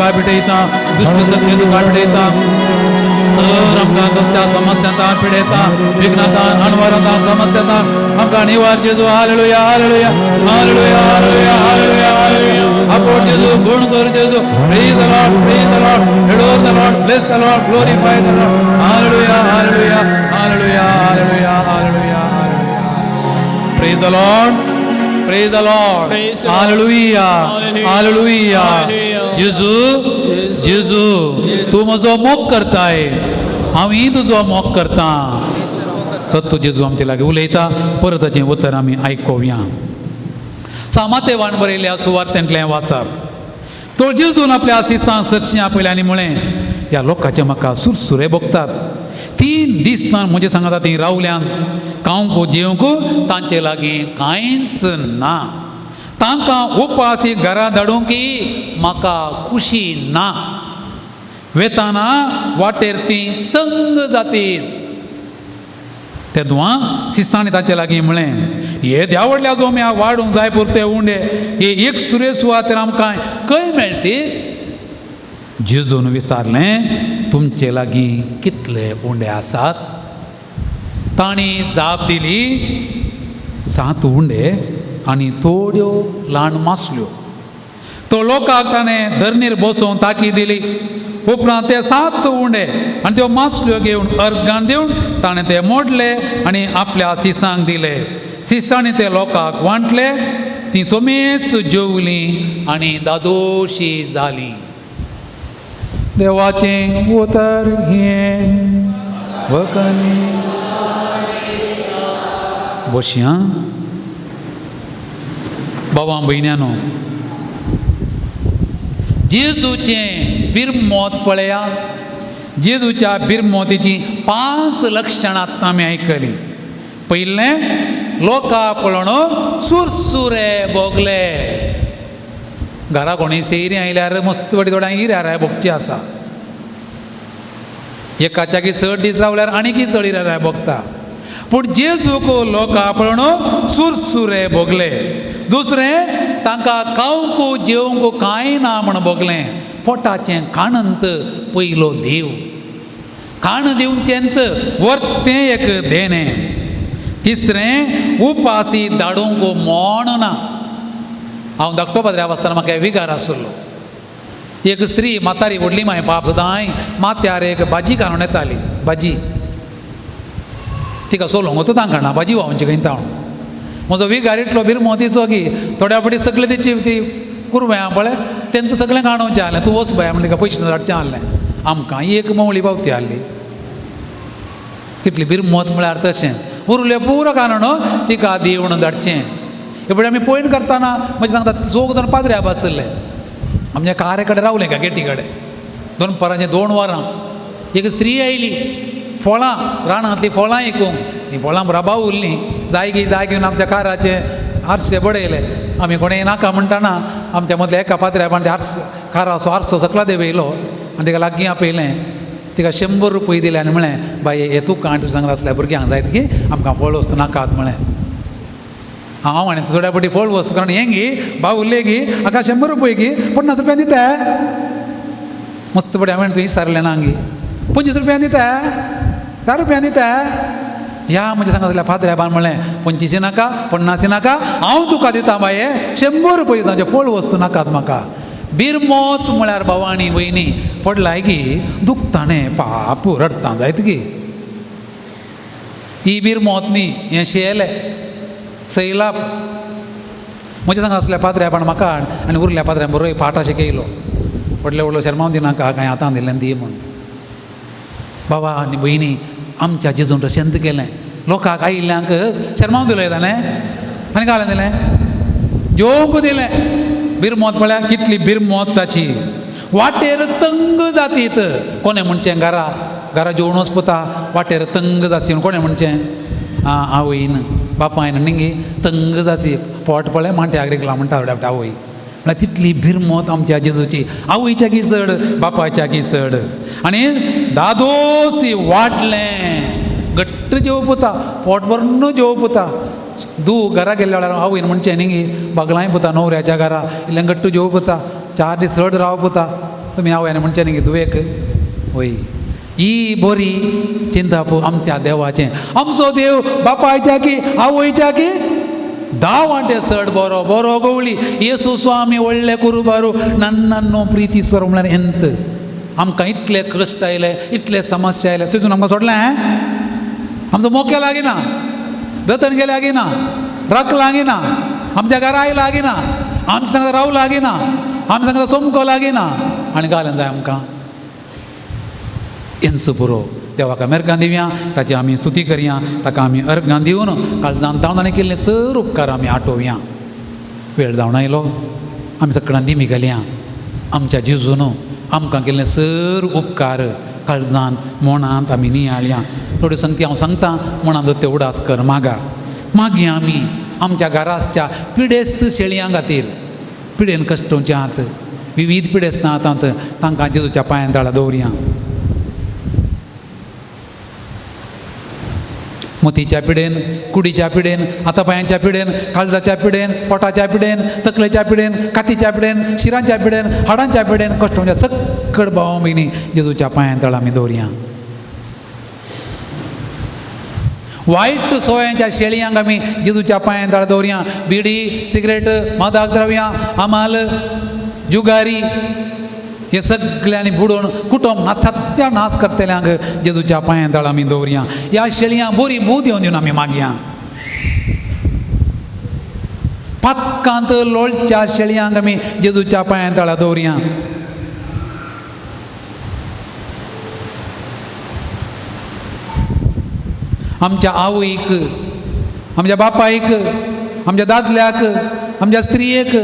तुका भेटयता, दुश्ट शक्ती तुका भेटयता. सर आमकां दुश्टा समस्या पिडयता, विघ्नता अणवरता समस्या आमकां निवार जेजू. Hallelujah hallelujah hallelujah hallelujah hallelujah hallelujah. अपोट जेजू, गुण कर जेजू. Praise the Lord, praise the Lord, adore the Lord, bless the Lord, glorify the Lord. Hallelujah hallelujah hallelujah hallelujah hallelujah hallelujah. Praise the Lord, praise the Lord. Praise the Lord. Hallelujah Hallelujah. Hallelujah. Hallelujah. जेजू जेजू तूं म्हजो मोग करताय, हांवूय तुजो मोग करता. तत्व जेजू आमचे लागीं उलयता, परत ताचें उतर आमी आयकोवया. सामातेवान बरयल्या सुवार्तेंतलें वाचप. तो जेजून आपल्या सिसां सरशीं आपयलें आनी म्हळें, ह्या लोकांचे म्हाका सुरसुरे भोगतात. 3 दीस म्हजे सांगता तीं रावल्यान, खावंक जेवंक तांचे लागीं कांयच ना. तांकां उपासी घरा धाडूंक म्हाका खुशी ना. वेताना वाटेर तीं तंग जातीत. तेदुआ सिसांनी तांचे लागीं म्हळें, हे द्या व्हडल्या जोम्या वाडूंक जाय पुरते उंडे हे एक सुरे सुवातेर आमकां खंय मेळटीत? जेजून विचारलें, तुमचे लागीं कितले उंडे आसात? तांणी जाप दिली, 7 उंडे आनी थोड्यो ल्हान मासल्यो. तो लोकांक ताणें धरणीर बसोवन ताकी दिली. उपरांत ते 7 उंडे आनी त्यो मासल्यो घेवन अर्गान दिवन ताणें ते मोडले आनी आपल्या सिसांक दिले. सिसांनी ते लोकांक वांटले. तीं सोमेस्त जेवलीं आनी दादोशी जालीं. देवाचें उतर हें वखनी. बसया बाबा भयण्यानो, जेजूचें बिरमोत पळया. जेजूच्या बिरमोतीचीं 5 लक्षणां आतां आमी आयकलीं. पयलें, लोकां पळोवन सुरसुरे भोगले. घरा कोणी सेरी आयल्यार मस्त वडी थोड्यांक हिऱ्यार भोगची आसा. एकाच्याकी चड दीस रावल्यार आनीकय चड हिऱ्यार भोगता. पूण जेजूक लोकां पळोवन सुरसुरे भोगले. दुसरें, तांकां खावंक जेवंक कांय ना म्हण भोगलें. पोटाचें काणंत पयलो देव, काण दिवचेंत वर्तें एक देणें. तिसरें, उपासी धाडूंक मोण ना. हांव धाकटो पाद्र्याव आसतना म्हाका विगार आसलो. एक स्त्री म्हातारी व्हडली माय बाप सदांय माथ्यार एक भाजी घालून येताली. भाजी तिका सोलोंक वता तांकां ना भाजी व्हांवची खंय तावन. म्हजो विगार इतलो बिरमोतीचो की थोड्या फावटी सगळें तेची ती कुरव्यां पळय तेंकां सगळें काणोवचें आहलें. तूं वच बाय म्हण तिका पयशे धाडचें आहलें. आमकां एक मोवळी पावती आहली. कितली बिरमोत म्हळ्यार तशें उरलें पुरो काणून तिका दिवन धाडचें. हे आमी पळयन करतना म्हणजे सांगता चौग जाण पाद्र्याब आसले. आमच्या कारे कडेन रावलें का गेटी कडेन दनपारांचें 2 वरां. एक स्त्री आयली फळां रानांतलीं फळां इकूंक. तीं फळां बराबर उरलीं. जाय की जाय घेवन आमच्या काराचे आरशे बडयले. आमी कोणें नाका म्हणटना आमच्या मदल्या एका पाद्र्याबान ते आरस काराचो आरसो सकला देंवयलो आनी तिका लागीं आपयलें. तिका 100 रुपये दिले आनी म्हळें, बाये हे तुका आनी तुजें सांगता आसल्या भुरग्यांक जायत की आमकां फळ वस्तू नाकात म्हळें. हांव आनी थोड्या फावटी फळ वस्तू कारण हें गी बावुल्ले गी हाका 100 रुपये गी 50 रुपया दिता. मस्त बरें हांवें तुवें विचारलें ना गी 25 रुपया दिता, 10 रुपया दिता. ह्या म्हज्या सांगता जाल्यार पाद्र्याबान म्हणलें, 25 नाका 50 नाका, हांव तुका दिता बाये 100 रुपये दिता, फळ वस्तू नाकात म्हाका. बिरमोत म्हळ्यार भाव आनी भयणी पडलाय की दुखताणे पाप रडटा जायत की ती बिरमोत न्ही, हें शेलें सैलाप. म्हज्या सांगा आसल्या पाद्र्याबान म्हाका आनी उरल्या पाद्र्यान बरो पाठ शिकयलो. व्हडले व्हडलो शेरमांव दिनाका कांय आतां दिलें दी म्हूण. बाबा आनी भयणी आमच्या जेजून तशेंच केलें. लोकांक आयिल्ल्यांक शेरमांव दिलो ताणें आनी घालें दिलें जेवंक दिलें. बिरमोत पळया कितली बिरमोत ताची. वाटेर तंग जातीत. कोणें म्हणचें घरा घरा जेवणूच पुता वाटेर तंग जासी म्हूण कोणें म्हणचें? आं आवयन बापायन न्ही तंग जासी पोट पळय मांट्याक रिगला म्हणटा थोड्या आवय. म्हळ्यार तितली बिरमोत आमच्या जेजूची. आवयच्या की चड बापायच्या की चड. आनी दादोसी वाडलें घट्ट जेवप पुता पोट भरून जेवप पुता. दू घरा गेल्ल्या वेळार आवयन म्हणचें न्ही बागलांय पुता न्हवऱ्याच्या घरा इल्लें घट्ट जेवप पुता 4 दीस चड राव पुता. तुमी आवयन म्हणचें न्ही धुवेक वय ही बरी चिंताप आमच्या देवाचें. आमचो देव बापायच्या की आवयच्या की 10 वांटे चड बरो बरो गवळी. येसू स्वामी व्हडले कुरुबारू नन्नन्नो प्रितीस्वर म्हळ्यार एंत. आमकां इतले कश्ट आयले, इतले समस्या आयले, तितून आमकां सोडलें आमचो मोके लागना, दतन गेले लागना, रक लागना, आमच्या घरा आय लागना, आमच्या सांगता राव लागना, आमच्या सांगता चमको लागना, आनी घालून जाय आमकां. एन्सू पुरो देवाक मेरगां दिवया, ताची आमी स्तुती करया, ताका आमी अर्गां दिवन काळजान जावन आनी केल्ले सर उपकार आमी आठोवया. वेळ जावन आयलो, आमी सगळ्यां दिमी घालया. आमच्या जेजून आमकां केल्ले सर उपकार काळजान मनांत आमी नियाळया. थोड्यो संगती हांव सांगता, मनांत ते उडास कर मागा. मागीर आमी आमच्या घरासच्या पिडेस्त शेळयां खातीर, पिडेन कश्टोवच्या हात विविध पिडेस्त हातांत तांकां जेजूच्या पांयान ताळा दवरया. मोतीच्या पिडेन, कुडीच्या पिडेन, हातापायांच्या पिडेन, काळजाच्या पिडेन, पोटाच्या पिडेन, तकलेच्या पिडेन, कातीच्या पिडेन, शिरांच्या पिडेन, हाडांच्या पिडेन कश्टोवच्या सक्कड भाव भयणी जेजूच्या पांयान तळ आमी दवरया. वायट सोयांच्या शेळयांक आमी जेजूच्या पांयान तळ दवरया. बिडी, सिगरेट, मादक द्रव्यां, हमाल, जुगारी हे सगळ्यांनी बुडोवन कुटुंब सत्या नाश करतल्यांक जेजूच्या पांयां तळ आमी दवरया. ह्या शेळयां बरी बूद येवन दिवन आमी मागया. पातकांत लोळच्या शेळयांक आमी जेजूच्या पांयां तळा दवरया. आमच्या आवयक, आमच्या बापायक, आमच्या दादल्याक, आमच्या स्त्रियेक,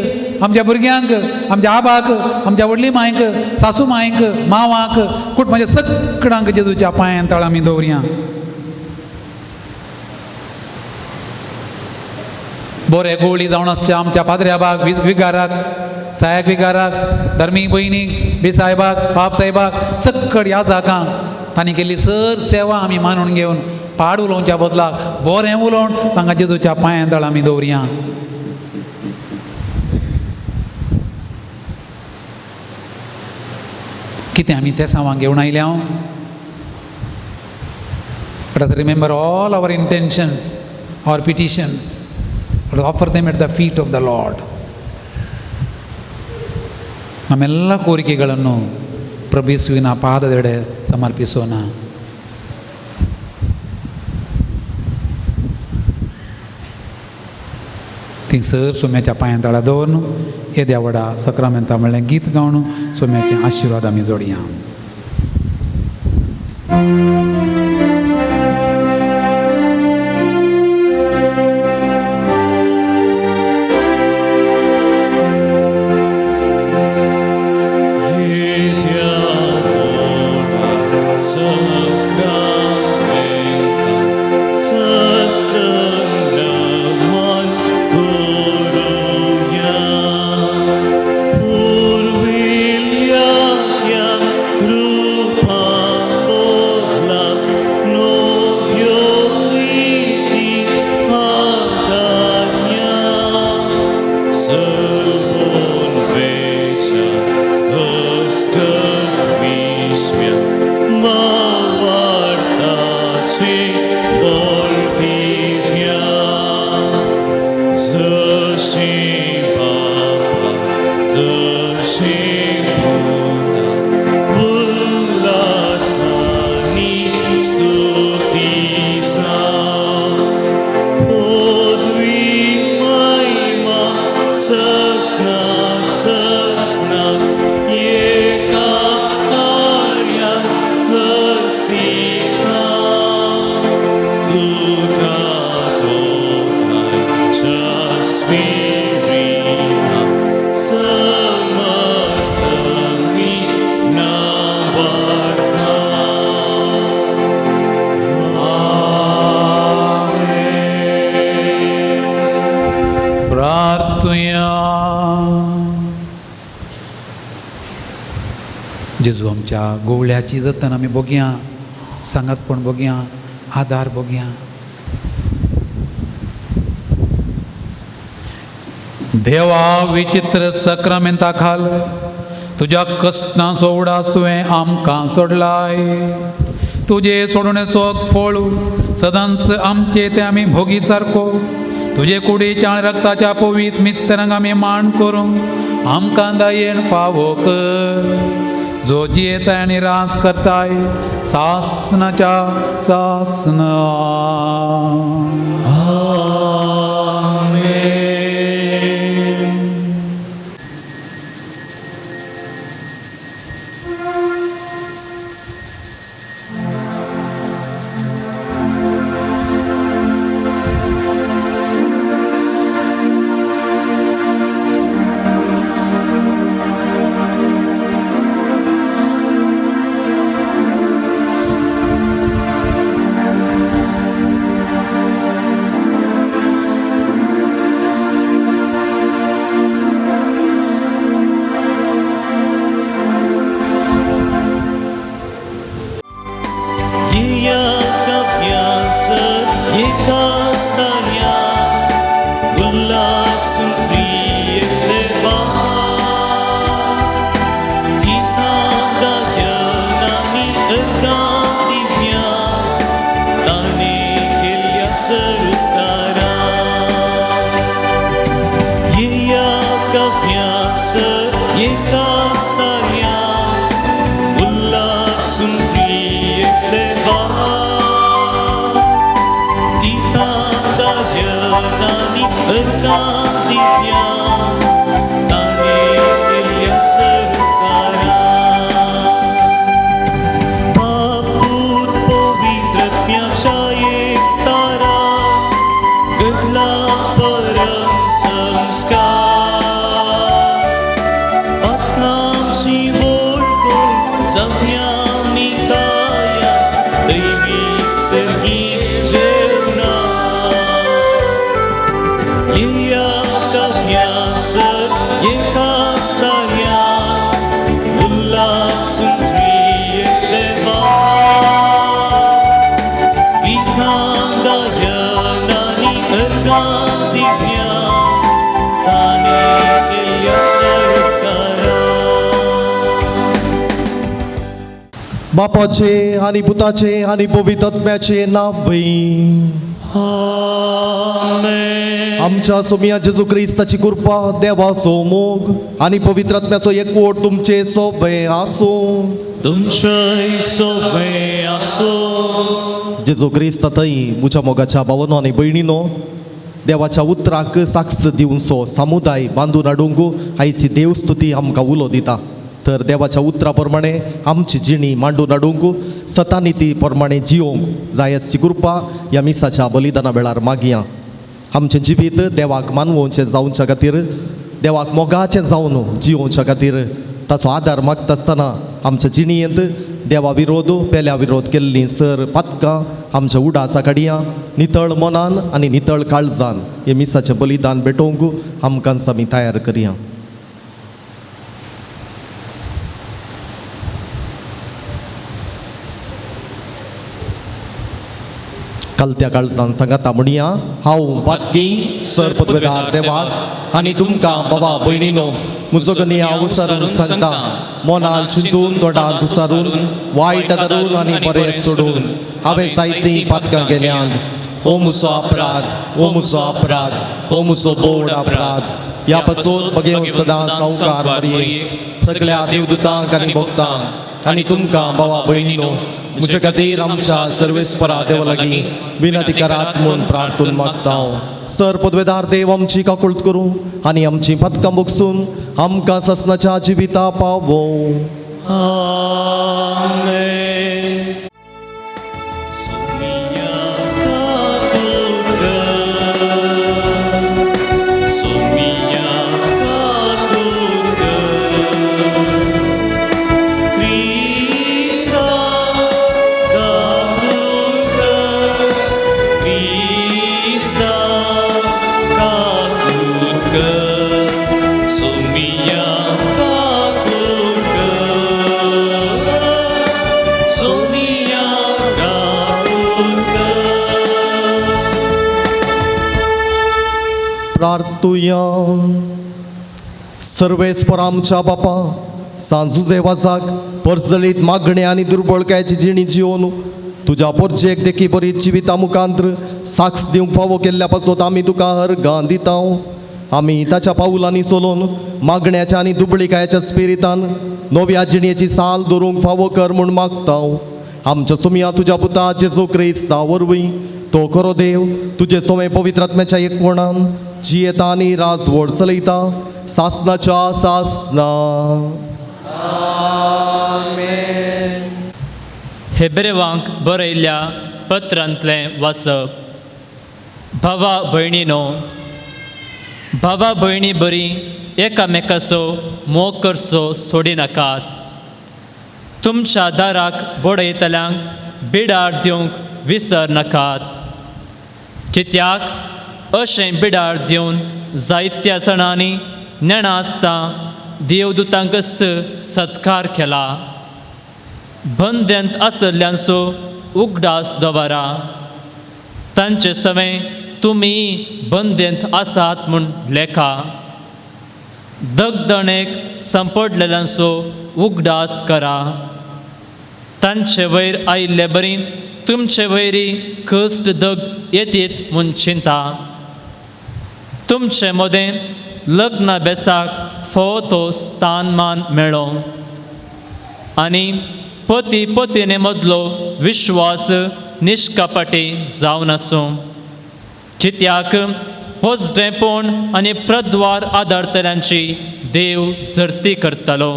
आमच्या भुरग्यांक, आमच्या आबाक, आमच्या व्हडली मांयक, सासू मांयक, मावाक, कुटुंबाच्या सगळ्यांक जेजूच्या पांयान तळ आमी दवरया. बरे गोळी जावन आसच्या आमच्या पाद्र्याबाक, विगाराक, सायक विगाराक, धर्मीक भयणीक, बेसायबाक, बाप साहेबाक, सक्कड ह्या जागांक तांणी केल्ली सर सेवा आमी मानून घेवन पाड उलोवच्या बदलाक बरें उलोवन तांकां जेजूच्या पांयान तळ आमी दवरया. कितें आमी ते सावांक घेवन आयल्या? Let us remember all our intentions, our petitions. Let us offer them at the feet of the Lord. ನಮ್ಮೆಲ್ಲ ಕೋರಿಕೆಗಳನ್ನು ಪ್ರಭು ಯೇಸುವಿನ ಪಾದದೆಡೆ ಸಮರ್ಪಿಸೋಣ. थिंगसर सोम्याच्या पांयां तळा दवरून येद्या व्हडा सक्रामेंता म्हणलें गीत गावन सोम्याचे आशिर्वाद आमी जोडया. जेजू आमच्या गोवळ्याची जतन आमी बघया, सांगातपण बघया, आदार बघया. देवा विचित्र सक्रामेंता खाल तुज्या कश्टांचो उडास तुवें आमकां सोडलाय. तुजे सोडणेचो फळ सदांच आमचे ते आमी भोगी सारको. तुजे कुडीच्या आनी रक्ताच्या पवीत मिस्तरांक आमी मान करूं आमकां दयेन फावो कर. जो जियेताय आनी राज करताय सासनाच्या सासना. बापाचे आनी पुताचे आनी पवित्र आत्म्याचे नांव. आमेन. आमच्या सोमिया जेजू क्रिस्ताची कृपा, देवाचो मोग आनी पवित्र आत्म्याचो एकवट तुमचे सोबे आसूं. तुमचे सोबे आसूं. जेजू क्रिस्ता थंय म्हज्या मोगाच्या भावनो आनी भयणीनो, देवाच्या उतराक साक्ष दिवचो समुदाय बांदून हाडूंक आयची देवस्तुती आमकां उलो दिता. तर देवाच्या उतरा प्रमाणे आमची जिणी मांडून हाडूंक सतानिती प्रमाणे जियोंक जायची कृपा ह्या मिसाच्या बलिदाना वेळार मागया. आमचें जिवीत देवाक मानवोवचें जावच्या खातीर, देवाक मोगाचें जावन जियोवच्या खातीर ताचो आदार मागता आसतना आमच्या जिणयेंत देवा विरोध पेल्या विरोध केल्लीं सर पातकां आमच्या उडासा काडया. नितळ मनान आनी नितळ काळजान हे मिसाचें बलिदान भेटोवंक आमकां आमी तयार करया. कालत्या काळजान सांगाता म्हणया, हांव पातकी सर पदवेदार देवाक आनी तुमकां बाबा भयणीनो म्हजो गनी हांव उसारून सांगता, मनान चिंतून तोंडान दुसारून वायट धरून आनी बरें सोडून हांवें जायतीं पातकां केल्यांत. हो म्हजो अपराध, हो म्हजो अपराध, हो म्हजो बोड अपराध. ह्या पासून बगेवन सदां सावकार मरये सगळ्या देवदूतांक आनी भक्तांक आनी तुमकां बाबा भयणीनो म्हजे खातीर आमच्या सर्वेस्परा देवा लागीं विनंती करात म्हूण प्रार्थून मागता. सर पदवेदार देव आमची काकुळट करूं आनी आमची पदकां भोगसून आमकां ससनाच्या जिविता पावोवं. आमेन. प्रार्थुया. सर्वेस्पर आमच्या बापा, सांत जुजे वाजाक परजळीत मागणे आनी दुर्बळकायेची जिणी जिवन तुज्या पोरजेक देखी बरी जिविता मुखांत्र साक्ष दिवंक फावो केल्ल्या पासत आमी तुका हरगां दिता. आमी ताच्या पावलांनी चलोवन मागण्याच्या आनी दुबळीकायेच्या स्पिरितान नव्या जिणेची साल दवरूंक फावो कर म्हूण मागता. आमच्या सुमया तुज्या पुता जेजू क्रिस्ता वरवीं तो खरो देव तुजे सोमे पवित्र आत्म्याच्या एकवणान जियेता आनी राजवड चलयता सासनाच्या सासना. हेब्रेवांक बरयल्ल्या पत्रांतलें वाचप. भावा भयणीनो, भावा भयणी बरी एकामेकाचो मोग करचो सोडिनाकात. तुमच्या दाराक बडयतल्यांक बिडार दिवंक विसर नाकात, कित्याक अशें बिडार दिवन जायत्या जाणांनी नेणा आसता देवदूतांकच सत्कार केला. बंद्यांत आसल्ल्यांचो उगडास दवरा, तांचे सवें तुमी बंदेंत आसात म्हूण लेखा. दगदणेक सांपडलेल्यांचो उगडास करा, तांचे वयर आयिल्ले बरी तुमचे वयरी कश्ट दग्ध येतीत म्हूण चिंता. तुमचे मदें लग्न बेसाक फावो तो स्थानमान मेळो आनी पती पतीने मदलो विश्वास निश्कपटी जावन आसूं, कित्याक पोजडेपण आनी प्रद्वार आदारतल्यांची देव झरती करतलो.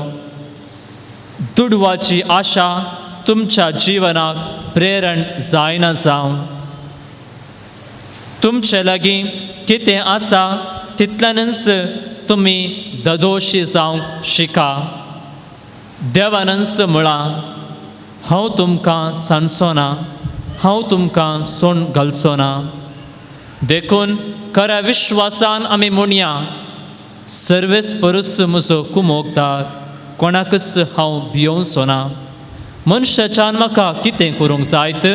दुडवाची आशा तुमच्या जिवनाक प्रेरण जायना जावं. तुमचे लागीं कितें आसा तितल्यानच तुमी ददोशी जावंक शिका. देवानच म्हळां, हांव तुमकां सांडचो ना, हांव तुमकां सोण घालचो ना. देखून खऱ्या विश्वासान आमी म्हणया, सर्वेस परस म्हजो कुमोगदार, कोणाकच हांव भियोवचो ना. मनशाच्यान म्हाका कितें करूंक जायत?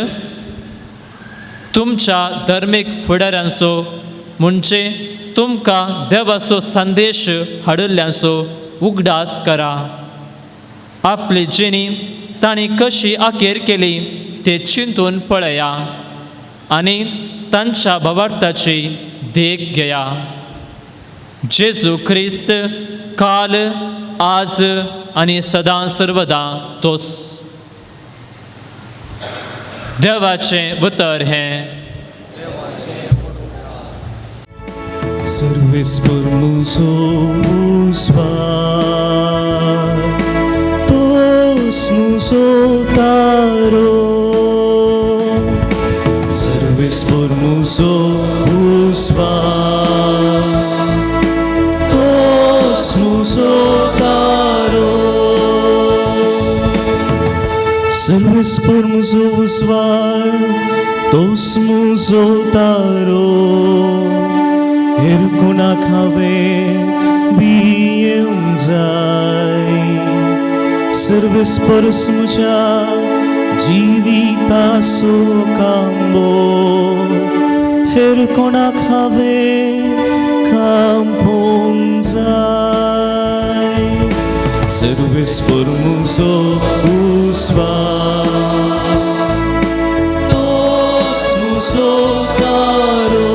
तुमच्या धर्मीक फुडाऱ्यांचो म्हणजे तुमकां देवाचो संदेश हाडिल्ल्यांचो उगडास करा. आपली जिणी तांणी कशी अखेर केली ते चिंतून पळया आनी तांच्या भावार्थाची देख घेया. जेजू क्रिस्त काल, आज आनी सदां सर्वदां तोच. देवाचें उतर हें. सर्वेस्पर मुजो उस्वार, तोस मुजो तारो. सर्वेस्पर मुजो उस्वार, तोस मुजो तारो. सर्वेस्पर मुजो उस्वार, तोस मुजो तारो. हेर कोणाक हांवें भियेवंक जाय. सर्वेस्परस म्हज्या जिविताचो कांबो, हेर कोणाक हांवें कांपोवंक जाय. सर्वेस्पर म्हजो उस्वार, तोच म्हजो तारो.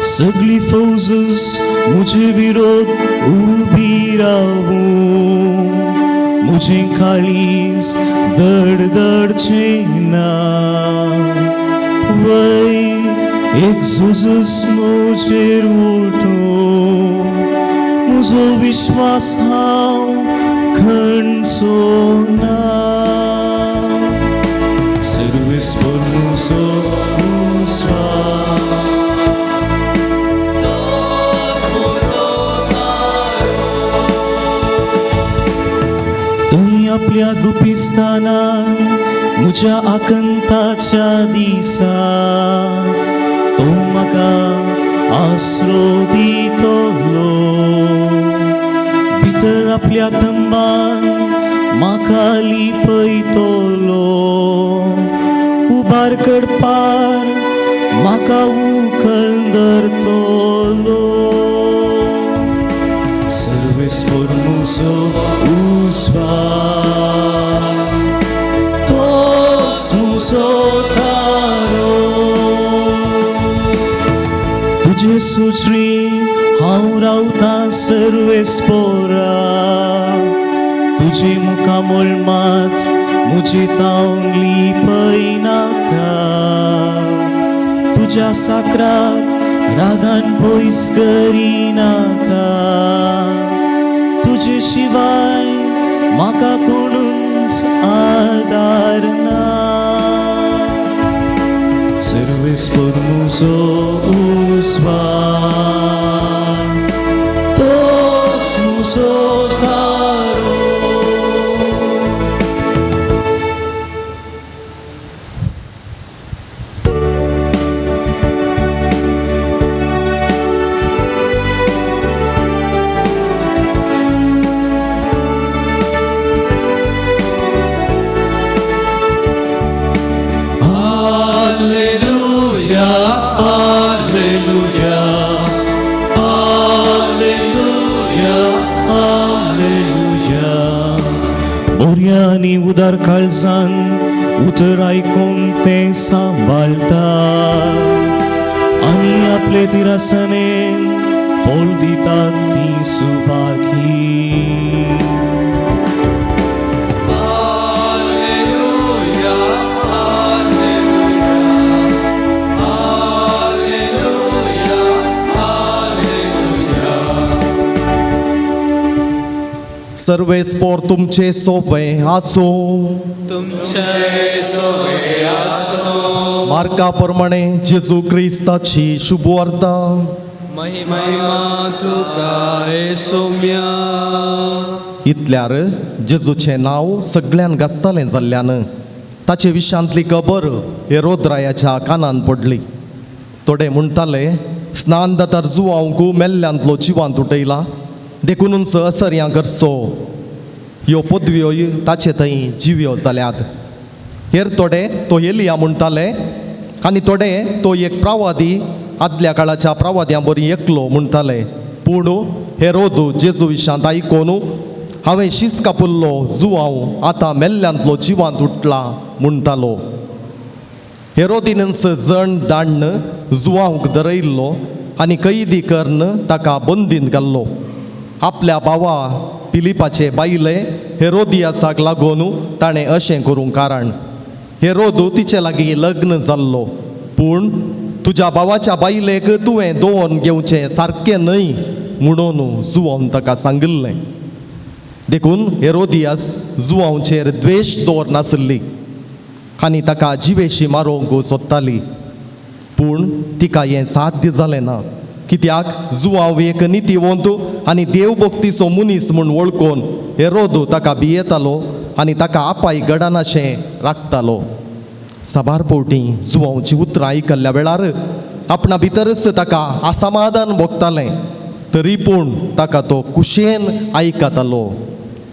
सगळी फौजस मुझे विरोध उबी रावूं, मुझे काळीज दडदडचें ना. वय एक झुजूस म्हजेर उठूं, म्हजो विश्वास हांव खंडचो ना. सर्वेस्पर म्हजो उस्वार, आपल्या गुपिस्थानान म्हज्या आकंताच्या दिसा तो म्हाका आसरो दितलो. भितर आपल्या तंबान म्हाका लिपयतलो, उबार कडपार म्हाका उखल धरतलो. सर्वेस्पर सर्वेस्पोर मुजो उजवाड, तोच मुजो थारो. तुजे सुश्री हांव रावतां सर्वेस्पोरा, तुजे मुखामळ मात मुजे तावन लिपयनाका. तुज्या साकराक रागान पयस करिनाका, तुजे शिवाय म्हाका कोणूच आदार ना. सर्वेस्पोर मुजो उजवाड, तोच मुजो थारो. Alleluia, Alleluia, Alleluia, Alleluia. मोरयांनी उदार काळजान उतर आयकून तें सांबाळटा आनी आपले तिरासनेन फोल दितात ती Subhagi. Alleluia, Alleluia, Alleluia, Alleluia. सर्वेस्पोर तुमचे सोपे आसूं. तुमचे सोवे आसूं. मार्का प्रमाणे जेजू क्रिस्ताची शुभवार्ता. महिमा तुका सोम्या. इतल्यार जेजूचें नांव सगळ्यान गाजतालें जाल्ल्यान ताचे विशांतली खबर हेरोद्रायाच्या कानान पडली. थोडे म्हणटाले, स्नान दातार जुवांक मेल्ल्यांतलो जिवांत उठयला, देखूनच असर्यां करचो ह्यो पदव्यो ताचे थंय जिव्यो जाल्यात. हेर थोडे तो एलिया म्हणटाले आनी थोडे तो एक प्रवादी आदल्या काळाच्या प्रवाद्यां बरी एकलो म्हणटाले. पूण हेरोद जेजू विशांत आयकून हांवें शीस कापुल्लो जुवांव आतां मेल्ल्यांतलो जिवांत उठला म्हणटालो. हेरोदीनच जण दाण्ण जुवांक दरयल्लो आनी कैदी करून ताका बंदीन घाल्लो. आपल्या भावा पिलिपाचे बायले हेरोदियासाक लागून ताणें अशें करूंक कारण हेरोद तिचे लागीं लग्न जाल्लो. पूण तुज्या भावाच्या बायलेक तुवें दवरून घेवचें सारकें न्हय म्हणून जुवान ताका सांगिल्लें. देखून हेरोदियास जुवांचेर द्वेश दवर नासली आनी ताका जिवेशी मारूंक सोदताली. पूण तिका हें साध्य जालें ना, कित्याक जुवांव एक नितीवंत आनी देवभक्तीचो मनीस म्हूण वळखून हेरोद ताका भियेतालो आनी ताका आपाय गडानाशें राखतालो. साबार फावटी जुवांवची उतरां आयकल्ल्या वेळार आपणा भितरच ताका असमाधान भोगतालें, तरी पूण ताका तो कुशेन आयकतालो.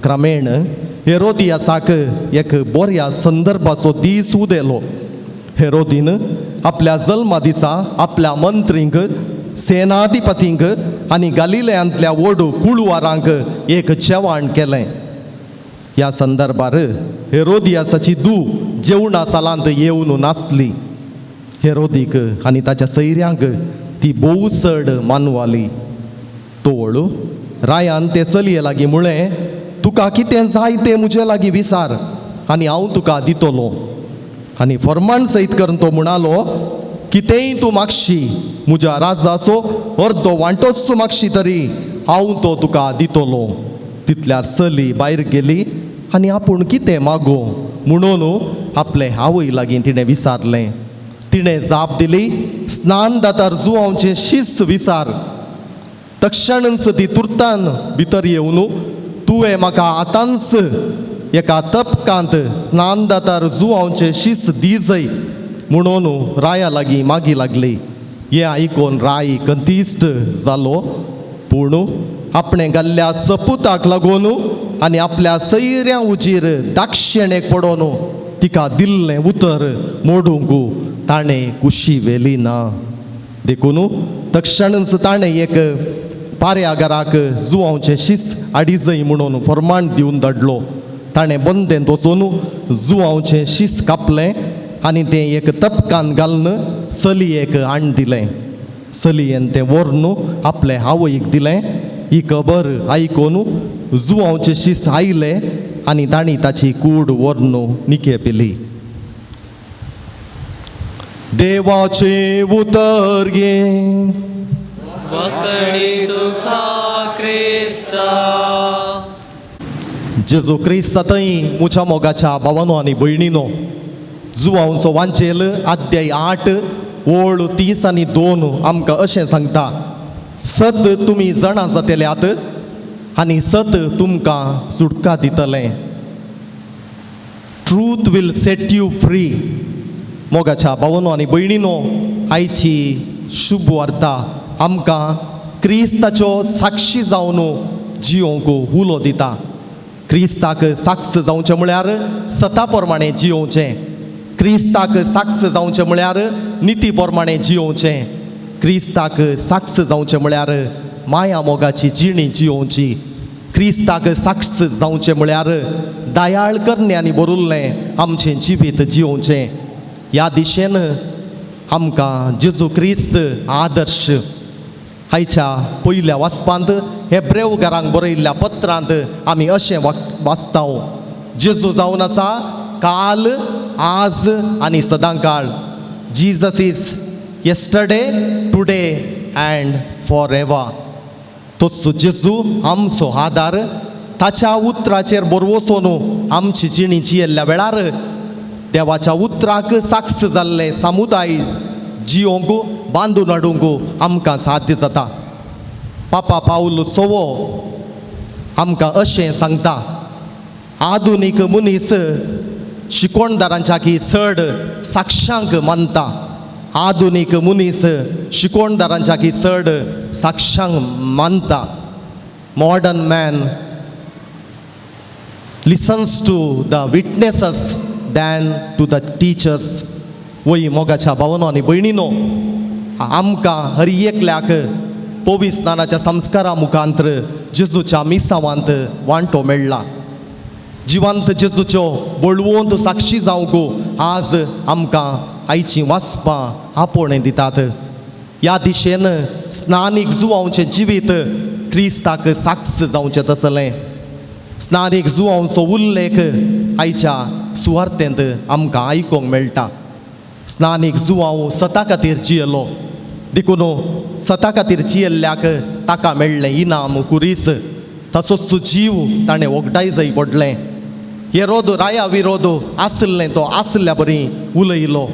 क्रमेण हेरोदियासाक एक बऱ्या संदर्भाचो दीस उदेलो. हेरोदीन आपल्या जल्मा दिसा आपल्या मंत्रींक, सेनाधिपतींक आनी गालिलयांतल्या व्हड कुळवारांक एक जेवण केलें. ह्या संदर्भार हेरोदियासाची धूव जेवणा सालांत येवन नासली. हेरोदीक आनी ताच्या सैऱ्यांक ती भोव चड मानवाली. तोळ रायान ते चलये लागीं म्हळें, तुका कितें जाय तें म्हजे लागीं विचार आनी हांव तुका दितलो. आनी फर्मान सयत करून तो म्हणालो, कितेंय तूं मागशी, म्हज्या राजाचो अर्दो वांटोच मागशी तरी हांव तो तुका दितलो. तितल्यार चली भायर गेली आनी आपूण कितें मागो म्हणून आपले आवय लागीं तिणें विचारलें. तिणें जाप दिली, स्नान दातार जुवांचें शीस विचार. तक्षणच ती तुर्तान भितर येवन, तुवें म्हाका आतांच एका तपकांत स्नान दातार जुवांचें शीस दी जय म्हणून राया लागीं मागी लागली. हें आयकून राय कंतिश्ट जालो, पूण आपणें घाल्ल्या सपुताक लागून आनी आपल्या सैऱ्यां उजीर दाक्षेणेक पडोन तिका दिल्लें उतर मोडूंक ताणें कुशी व्हेली ना. देखून तक्षणच ताणें एक पाऱ्यागाराक जुवांवचें शिस्त आडीजय म्हणून फरमाण दिवन धाडलो. ताणें बंदेंत वचून जुवांवचें शिस्त कापलें आनी तें एक तपकान घालून चलयेक हाडून दिलें. चलयेन तें व्हरून आपले आवयक दिलें. ही खबर आयकून जुवांवचे शिस्त आयले आनी तांणी ताची कूड व्हरून निके पिली. देवाचें उतर गे. वकणी तुका क्रिस्ता. जेजू क्रिस्ता थंय मुच्या मोगाच्या भावानो आनी भयणीनो, जुवांचो वांचेल अध्याय 8 ओळ 30 आनी 2 आमकां अशें सांगता, सत तुमी जाणा जातल्यात आनी सत तुमकां सुटका दितलें. Truth will set you free. मोगाच्या भावानो आनी भयणीनो, आयची शुभ वार्ता आमकां क्रिस्ताच्यो साक्षी जावन जियोंक उलो दिता. क्रिस्ताक साक्ष जावचें म्हळ्यार सता प्रमाणें जियोवचें. क्रिस्ताक साक्ष जावचें म्हळ्यार निती प्रमाणें जियोवचें. क्रिस्ताक साक्ष जावचें म्हळ्यार माया मोगाची जिणी जियोवची. क्रिस्ताक साक्ष जावचें म्हळ्यार दयाळ करण्यांनी बरुल्लें आमचें जिवीत जियोवचें. ह्या दिशेन आमकां जेजू क्रिस्त आदर्श. आयच्या पयल्या वाचपांत हेब्रेव घरांक बरयल्ल्या पत्रांत आमी अशें वाचता, जेजू जावन आसा काल, आज आनी सदांकाळ. Jesus is yesterday, today and for ever. तोच जेजू आमचो आदार. ताच्या उतराचेर बरवसोन आमची जिणी जियेल्ल्या वेळार देवाच्या उतराक साक्ष जाल्लें समुदाय जियोंक बांदून हाडूंक आमकां साध्य जाता. पापा पावल सोवो आमकां अशें सांगता, आधुनीक मनीस शिकोणदारांच्या की चड साक्षांक मानता. आधुनीक मनीस शिकोणदारांच्या की चड साक्षांक मानता. Modern man listens to the witnesses than to the teachers. वय मोगाच्या भावनो आनी भयणीनो, आमकां हर एकल्याक पवित्र स्नानाच्या संस्कारा मुखांतर जेजूच्या मिसावांत वांटो मेळ्ळा. जिवंत जेजूच्यो बळवंत साक्षी जावंक आज आमकां आयचीं वाचपां आपोवणें दितात. ह्या दिशेन स्नानीक जुवांवचें जिवीत क्रिस्ताक साक्ष जावचें तसलें. स्नानीक जुवांचो उल्लेख आयच्या सुवार्तेंत आमकां आयकूंक मेळटा. स्नानीक जुवांव सता खातीर जियेलो, देखून सता खातीर जियेल्ल्याक ताका मेळ्ळें इनाम कुरीस. ताचो जीव ताणें वगडाय जाय पडलें. हेरोद राया विरोध आसलें तो आसल्या बरी उलयलो.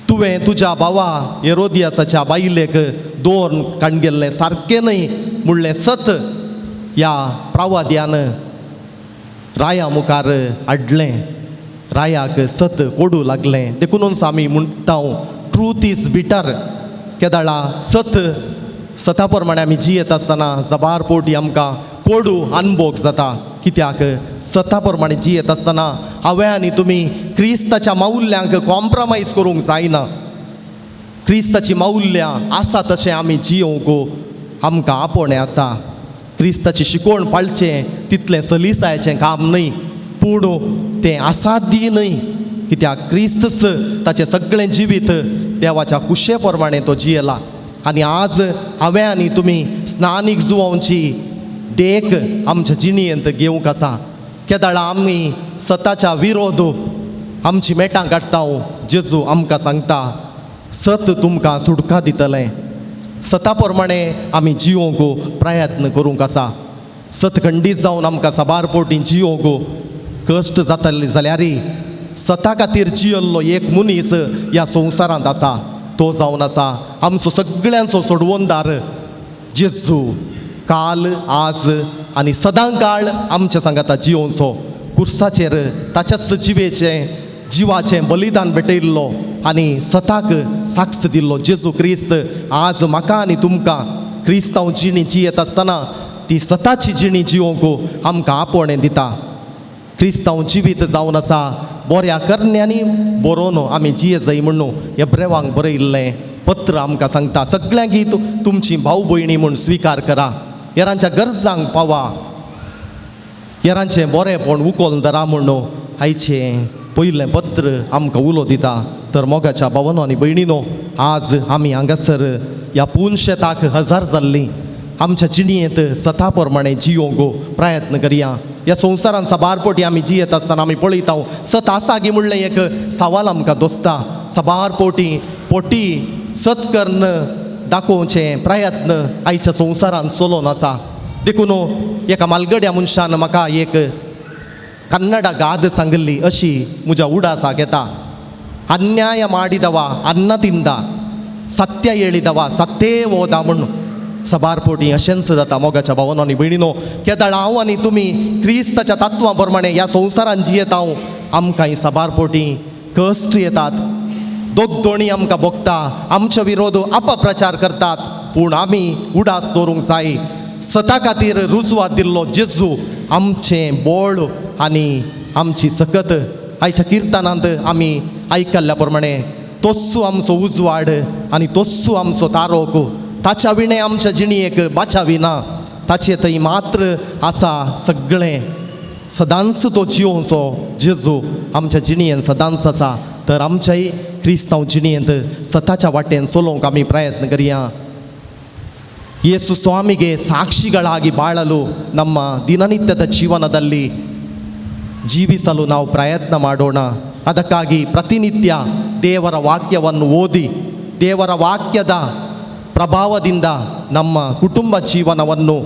तुवें तुज्या भावा हेरोदियासाच्या बायलेक दोन काणगेल्लें सारकें न्हय म्हणलें सत ह्या प्रावाद्यान राया मुखार हाडलें. रायाक सत कोडू लागलें. देखूनच आमी म्हणटा ट्रूथ is bitter. केदाळा सत सता प्रमाणे आमी जियेत आसतना जबार पोटी आमकां कोडू अनभोग जाता. कित्याक सता प्रमाणे जियेत आसतना हांवें आनी तुमी क्रिस्ताच्या माउल्यांक कॉम्प्रमायज करूंक जायना. क्रिस्ताची माउल्यां आसा तशें आमी जियोवंक आमकां आपोवणें आसा. क्रिस्ताची शिकवण पाळचें तितलें सलिसायचें काम न्हय, पूण तें असाध्य न्हय. कित्याक क्रिस्तच ताचें सगळें जिवीत देवाच्या कुशे प्रमाणे तो जियेला. आनी आज हांवें आनी तुमी स्नानीक जुवांची देख आमच्या जिणेंत घेवंक आसा. केदाळा आमी सताच्या विरोध आमची मेटां काडटा. जेजू आमकां सांगता सत तुमकां सुटका दितलें. सता प्रमाणे आमी जियोवंक प्रयत्न करूंक आसा. सत खंडीत जावन आमकां साबार पोटी जियोवंक कश्ट जातले जाल्यार सता खातीर जियल्लो एक मनीस ह्या संवसारांत आसा. तो जावन आसा आमचो सगळ्यांचो सोडवणदार जेजू. काल, आज आनी सदांकाळ आमच्या सांगाता जियोवचो. कुर्साचेर ताच्याच जिवेचें जिवाचें बलिदान भेटयल्लो आनी सताक साक्ष दिल्लो जेजू क्रिस्त आज म्हाका आनी तुमकां क्रिस्तांव जिणी जियेत आसतना ती सताची जिणी जियोवंक आमकां आपोवणें दिता. क्रिस्तांव जिवीत जावन आसा बऱ्या करण्यांनी बरोवन आमी जिये जाय म्हणून हेब्रेवांक बरयल्लें पत्र आमकां सांगता, सगळ्यांकी तुमची भाव भयणी म्हूण स्विकार करा, हेरांच्या गरजांक पावा, हेरांचें बरेंपण उकोल धरा म्हूण आयचें पयलें पत्र आमकां उलो दिता। तर मोगाच्या भावानो आनी भयणीनो, आज आमी हांगासर ह्या पुनशेताक हजार जाल्लीं आमच्या जिणेंत सता प्रमाणे जियोंक प्रयत्न करया। ह्या संवसारान साबार पोटी आमी जियेत आसतना आमी पळयता सत आसा गी म्हणलें एक सवाल आमकां दोसता। साबार पोटी पोटी सत कर्ण दाखोवचें प्रयत्न आयच्या संवसारान चलोवन आसा। देखून एका मालगड्या मनशान म्हाका एक कन्नडा गाद सांगिल्ली अशी म्हज्या उडासाक येता, अन्याय ಮಾಡಿದವ ಅನ್ನದಿಂದ सत्य ಹೇಳಿದವ सत्ते वोदा म्हूण। सबार पोटी अशेंच जाता मोगाच्या भावानो आनी भयणीनो, केदळ हांव आनी तुमी क्रिस्ताच्या तत्वां प्रमाणे ह्या संवसारान जियेता आमकां सबार पोटी कश्ट येतात, दोगदोणी आमकां भोगता, आमच्या विरोध अपप्रचार करतात, पूण आमी उडास दवरूंक जाय। सता खातीर रुजवात दिल्लो जेजू आमचें बोळ आनी आमची सकत। आयच्या किर्तनांत आमी आयकल्ल्या प्रमाणे तोस्सू आमचो उजवाड आनी तोस्सू आमचो तारोक, ताच्या विणें आमच्या जिणेक बाचावी ना, ताचे थंय मात्र आसा सगळें। सदांच तो जियोवचो जेजू आमच्या जिणेन सदांच आसा। तर आमच्याय क्रिस्तांव जिणेंत सताच्या वाटेन चलोवंक आमी प्रयत्न करया। ಯೇಸು ಸ್ವಾಮಿಗೆ ಸಾಕ್ಷಿಗಳಾಗಿ ಬಾಳಲು ನಮ್ಮ ದಿನನಿತ್ಯದ ಜೀವನದಲ್ಲಿ ಜೀವಿಸಲು ನಾವು ಪ್ರಯತ್ನ ಮಾಡೋಣ. ಅದಕ್ಕಾಗಿ ಪ್ರತಿನಿತ್ಯ ದೇವರ ವಾಕ್ಯವನ್ನು ಓದಿ ದೇವರ ವಾಕ್ಯದ ಪ್ರಭಾವದಿಂದ ನಮ್ಮ ಕುಟುಂಬ ಜೀವನವನ್ನು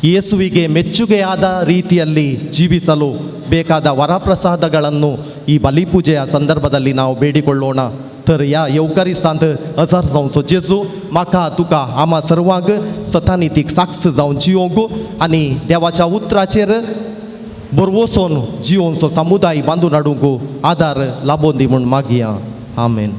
ಯೇಸುವಿಗೆ ಮೆಚ್ಚುಗೆಯಾದ ರೀತಿಯಲ್ಲಿ ಜೀವಿಸಲು ಬೇಕಾದ ವರಪ್ರಸಾದಗಳನ್ನು ಈ ಬಲಿಪೂಜೆಯ ಸಂದರ್ಭದಲ್ಲಿ ನಾವು ಬೇಡಿಕೊಳ್ಳೋಣ. तर ह्या येवकारिस्तांत हजार जावचो जेजू म्हाका तुका आमा सर्वांक सतानितीक साक्ष जावन जियोंक आनी देवाच्या उतराचेर बरवसून जियोवचो समुदाय बांदून हाडूंक आदार लाबोवन दी म्हूण मागया. आमेन.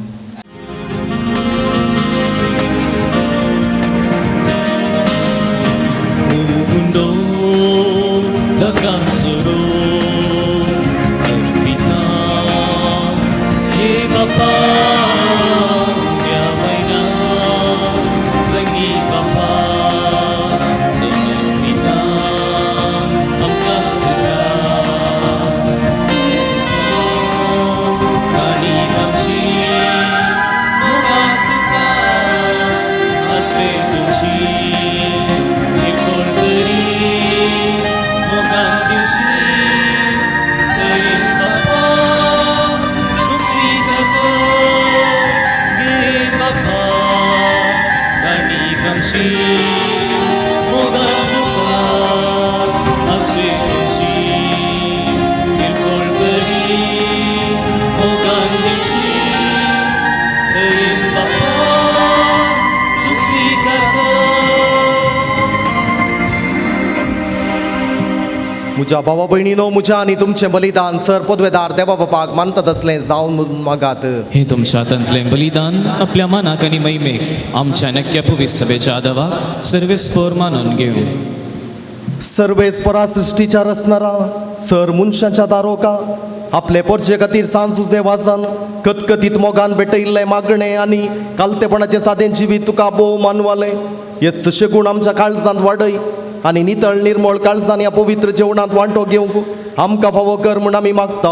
म्हज्या भावा भयणीनो, म्हज्या आनी तुमचें बलिदान सर पदवेदार देवा बापाक मानतात असलें जावन मागात. हे तुमच्या हातांतलें बलिदान आपल्या मनाक आनी महिमेक आमच्या नक्क्या पवित्र सभेच्या आदावाक सर्वेस्पर मानून घेवं. सर्वेस्परा सृश्टीच्या रचणारा सर मनशाच्या दारोका आपले पोरचे खातीर सांज देवासान कतकतीत मोगान भेटयिल्लें मागणें आनी कालतेपणाचें सादें जिवीत तुका भोव मानवालें. हे सशेगूण आमच्या काळजांत वाडय आनी नितळ निर्मळ काळजान ह्या पवित्र जेवणांत वांटो घेवंक आमकां फावो कर म्हूण आमी मागता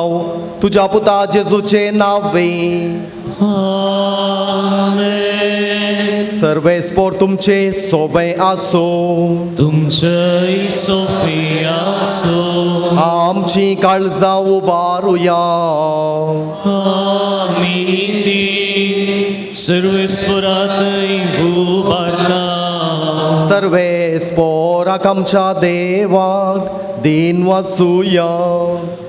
तुज्या पुता जेजूचें नांवे. सर्वेस्पोर तुमचे सोबे आसो, तुमचेय सोबे आसो. आमची काळजां उबारुया, आमी ती सर्वेस्पोरांतय उबारता. सर्वेस्पोराक आमच्या देवाक दिन वासुया,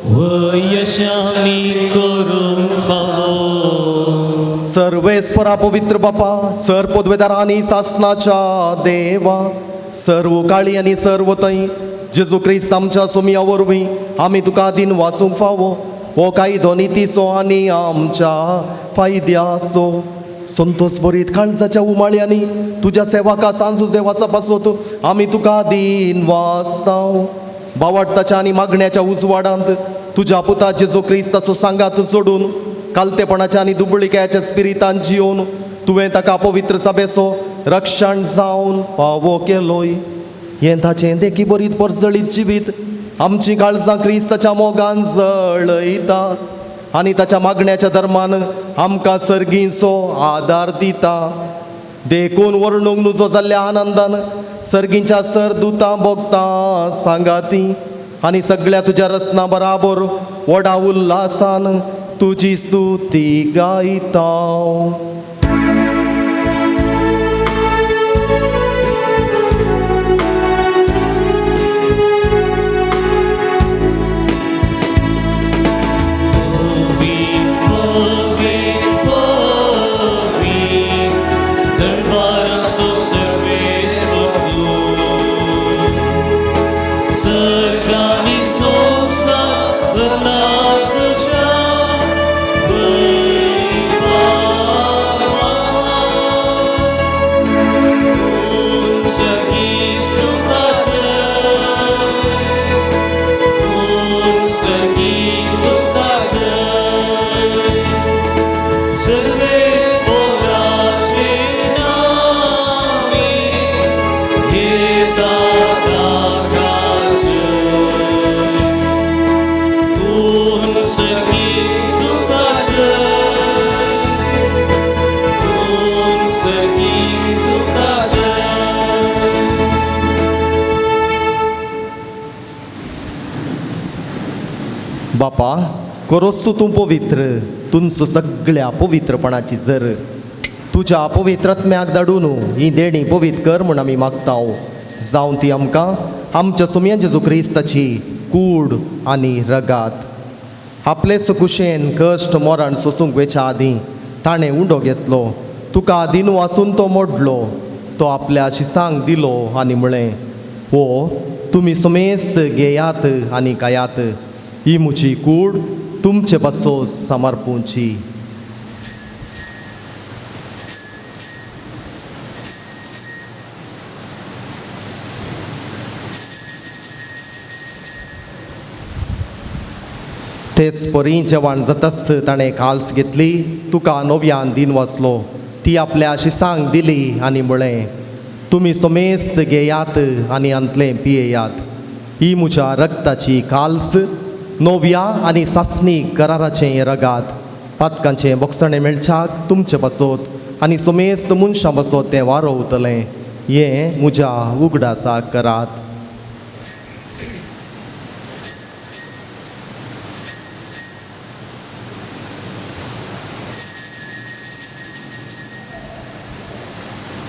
वयशामी करूंक फावो. सर्वेस्परा पवित्र बापा, सर पदवेदार आनी सासनाच्या देवा, सर्व काळी आनी सर्व थंय जेजू क्रिस्त आमच्या सोमया वरवीं आमी तुका दिन वासूंक फावो. हो कायदो नितीचो आनी आमच्या फायद्याचो. संतोष भरीत काळजाच्या उमाळ्यांनी तुज्या सेवाका सांजू देवाचा पासत आमी तुका दिन वाचता. बावडताच्या आनी मागण्याच्या उजवाडांत तुज्या पुता जेजू क्रिस्ताचो सांगात जोडून कालतेपणाच्या आनी दुबळिकायाच्या स्पिरितान जियोवन तुवें ताका पवित्र सभेचो रक्षण जावन पावो केलोय. हें ताचें देखी बरीत परजळीत जिवीत आमचीं काळजां क्रिस्ताच्या मोगान जळयता आनी ताच्या मागण्याच्या धर्मान आमकां सर्गींचो आदार दिता. देखून वर्णूंक नुजो जाल्ल्या आनंदान सर्गींच्या सर दुतां भोगतां सांगाती आनी सगळ्या तुज्या रचना बराबर व्हडा उल्हासान तुजी स्तुती गायता. बापा करोसू तूं पवित्र तुमचो सगळ्या पवित्रपणाची जर तुज्या पवित्रत्म्याक धाडून ही देणी पवित्र कर म्हूण आमी मागता. जावन ती आमकां आमच्या सुमया जेजू क्रिस्ताची कूड आनी रगात. आपलेच कुशेन कश्ट मरण सोसूंक वेच्या आदीं ताणें उंडो घेतलो, तुका दिनू वासून तो मोडलो, तो आपल्या शिसांक दिलो आनी म्हळें, हो तुमी सुमेस्त घेयात आनी खायात, ही म्हजी कूड तुमचे पासत समर्पूंची. तेच परी जेवण जाताच ताणें काल्स घेतली, तुका नव्यान दिन वाचलो, ती आपल्या शिसांक दिली आनी म्हळें, तुमी समेस्त घेयात आनी हांतलें पियेयात, ही म्हज्या रक्ताची काल्स, नव्या आनी सासणी कराराचें रगात, पातकांचें बोगसणें मेळच्याक तुमचे पासत आनी समेस्त मनशां पासत तें वारोवतलें, हें म्हज्या उगडासाक करात.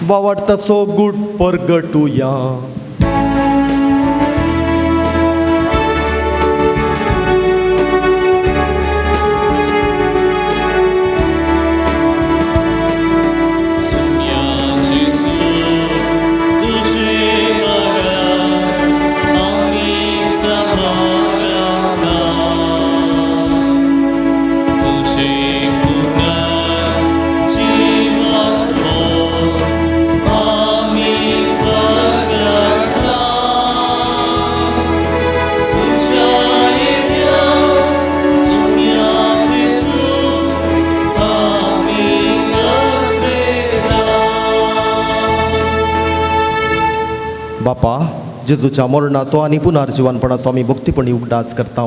बावडताचो गूट परगटुया. बापा जेजूच्या मरणाचो आनी पुनर्जिवनपणाचो आमी भक्तीपणी उगडास करता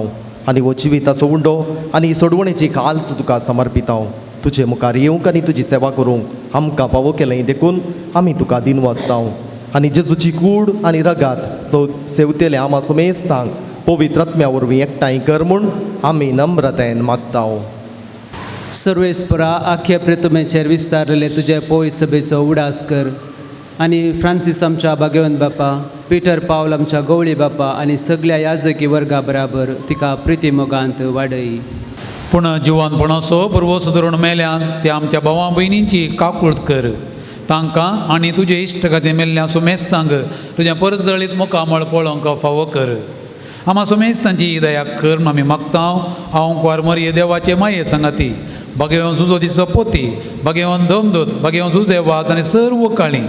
आनी हो जिविताचो उंडो आनी सोडवणेची काल्स तुका समर्पिता. तुजे मुखार येवंक आनी तुजी सेवा करूंक आमकां फावो केलें देखून आमी तुका दिन वाचता आनी जेजूची कूड आनी रगात सेवतेले आमा समेस्तांक पवित्र आत्म्या वरवीं एकठांय कर म्हूण आमी नम्रतायेन मागता. सर्वेस्परा आख्या प्रितमेचेर विस्तारलेले तुजे पोय सभेचो उडास कर आनी फ्रांसीस आमच्या भाग्यवंत बापा, पिटर पावल आमच्या गवळी बापा आनी सगळ्या याजकी वर्गा बराबर तिका प्रिती मोगांत वाडय. पूण जिवानपणाचो पुर्वस धरून मेल्यान ते आमच्या भावा भयणींची काकूळत कर, तांकां आनी तुजे इश्ट खातीर मेल्ल्या सुमेस्तांक तुज्या परजळीत मुखामळ पळोवंक फावो कर. आमा सुमेस्तांची दया कर म्हूण आमी मागता. हांव कुवार मरिये देवाचे माये सांगाती भगेवन सुजोतीचो पोती, भगेवन दमदूत, भगेवन सुजेवात आनी सर्व काळी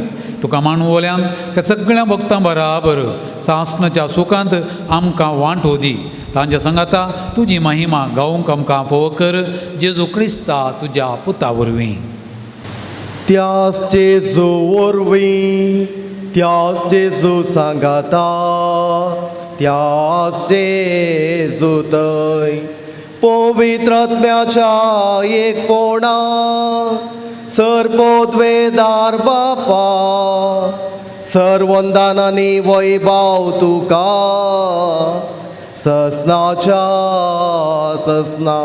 तुका मानवल्यान त्या सगळ्या भक्तां बराबर सासणाच्या सुखांत आमकां वांटो दी. तांच्या सांगाता तुजी महिमा गावंक आमकां फावो कर, जेजू क्रिस्ता तुज्या पुता वरवीं. त्यास जेजू वरवीं, त्यास जेजू सांगाता, त्यास जेजू थंय पवित्र आत्म्याच्या एकपणा सर्वोद्वेदार बापा, सर्वंदान आनी वैभाव तुका ससनाच्या ससना.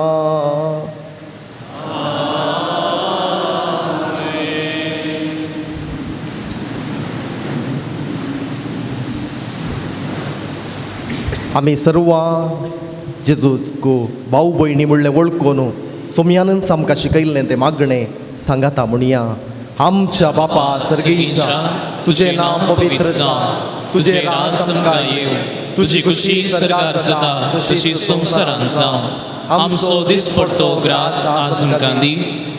आमी सर्वां जेजूक भाव भयणी म्हणलें वळखून सोमयानच आमकां शिकयल्लें तें मागणें सांगाता म्हणया. आमच्या बापा सर्गीच्या, तुजें नांव पवित्र जावं, तुजें राज आमकां येवं, तुजी खुशी स्वर्गार जाता तशी संवसारांत जावं. आमचो दिसपडतो ग्रास आज आमकां दी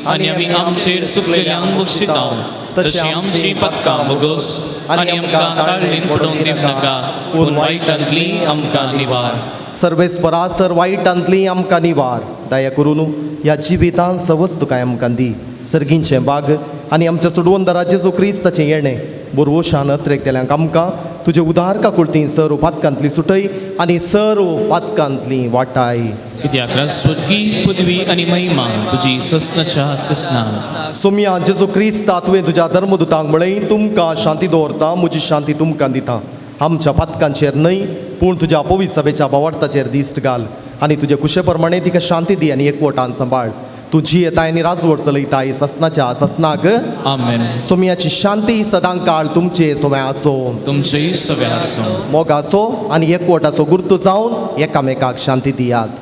आनी आमी आमचेर चुकलेल्यांक बक्षितांव तशी आमची पदकां बोगस आनी आमकां ताळणेन पडोवंक दिवनाका, पूण वायटांतली आमकां निवार. सर्वेस्परा सर वायटांतली आमकां निवार. दया करून ह्या जिवितान सवस्त तुका आमकां दी सर्गींचें बाग आनी आमच्या सोडवंदरा जेजू क्रिस्ताचें येणें बोरवोशान अत्रेकतेल्यांक आमकां तुजे उदार काकुळती सर पातकांतली सुटय आनी सर पातकांतली वाटाय. कित्याक स्वर्गी पदवी आनी महिमा तुजी ससनाच्या ससना. सोम्या जेजू क्रिस्ता, तुवें तुज्या धर्मदुतांक म्हळें, तुमकां शांती दवरता, म्हजी शांती तुमकां दिता. आमच्या पातकांचेर न्हय पूण तुज्या पवित्र सभेच्या भावार्थाचेर दिश्ट घाल आनी तुजे कुशे प्रमाणे तिका शांती दी आनी एकवटान सांबाळ. तूं जी येताय आनी राजवट चलयताय ससनाच्या ससनाक. आमेन. सोम्याची शांती सदां काळ तुमचे सोम्या आसो, तुमचेय सगळे आसो. मोगाचो आनी एकवटाचो गुर्तू जावन एकामेकाक शांती दियात.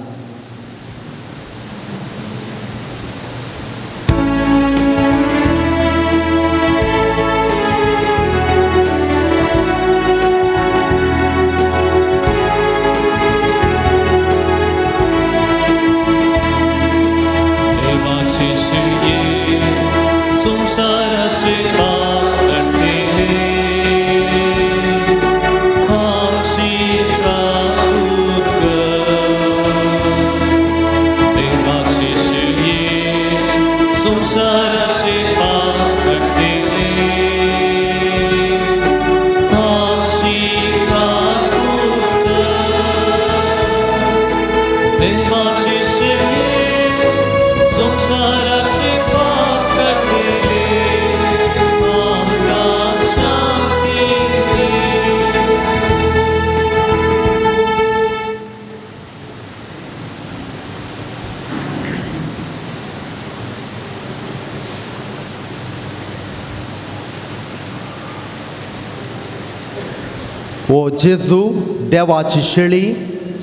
ओ जेजू देवाची शेळी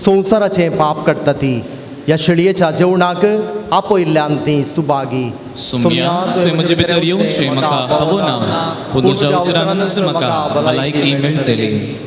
संवसाराचें पाप काडटा ती, ह्या शेळयेच्या जेवणाक आपयल्ल्यान ती सुभागी. सोम्या, तुवें म्हजे भितर येवचें म्हाका फावो ना, पूण तुज्या उतरानच म्हाका भलायकी मेळटली.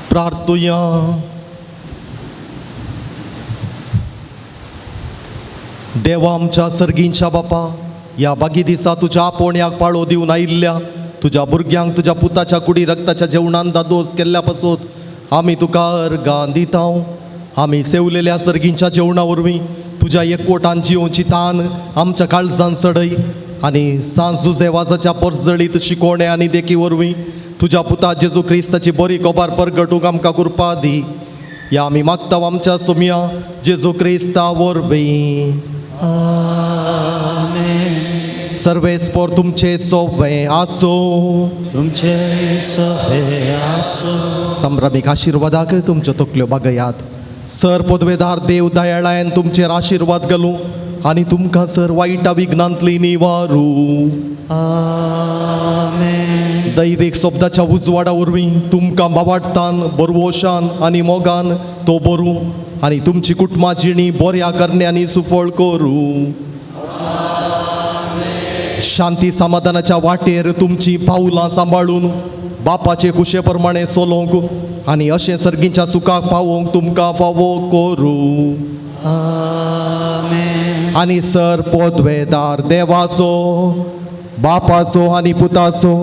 प्रार्थुया. देवा आमच्या सर्गींच्या बापा, ह्या बागी दिसा तुज्या आपोवण्याक पाळो दिवन आयिल्ल्या तुज्या भुरग्यांक तुज्या पुताच्या कुडी रक्ताच्या जेवणान दादोस केल्ल्या पासत आमी तुका अर्गां दिता. आमी सेवलेल्या सर्गींच्या जेवणा वरवीं तुज्या एकवटान जियोवची तान आमच्या काळजान चडय आनी सांज जुझे परजळीत शिकोवणे आनी देखी वरवीं तुज्या पुता जेजू क्रिस्ताची बरी गोबार परगटूंक आमकां कृपा दी. ह्या आमी मागता आमच्या सोम्या जेजू क्रिस्ता वरवीं. आमेन. सर्वेस्पोर तुमचे सोवे आसो, तुमचे सोवे आसो. संभ्रमीक आशिर्वादाक तुमच्यो तकल्यो बागयात. सर पदवेदार देव दयाळायन तुमचेर आशिर्वाद घालूं आनी तुमकां सर वायटा विघ्नांतली निवारू. आमेन. दैवीक शब्दाच्या उजवाडा वरवीं तुमकां बावाडतान बरवोशान आनी मोगान तो बरूं आनी तुमची कुटुंबा जिणी बऱ्या करण्यांनी सुफळ करूं. शांती समाधानाच्या वाटेर तुमची पावलां सांबाळून बापाचे कुशे प्रमाणे चलोवंक आनी अशें सर्गींच्या सुखाक पावोवंक तुमकां फावो करूं. आमेन. आनी सर पदवेदार देवाचो, बापाचो आनी पुताचो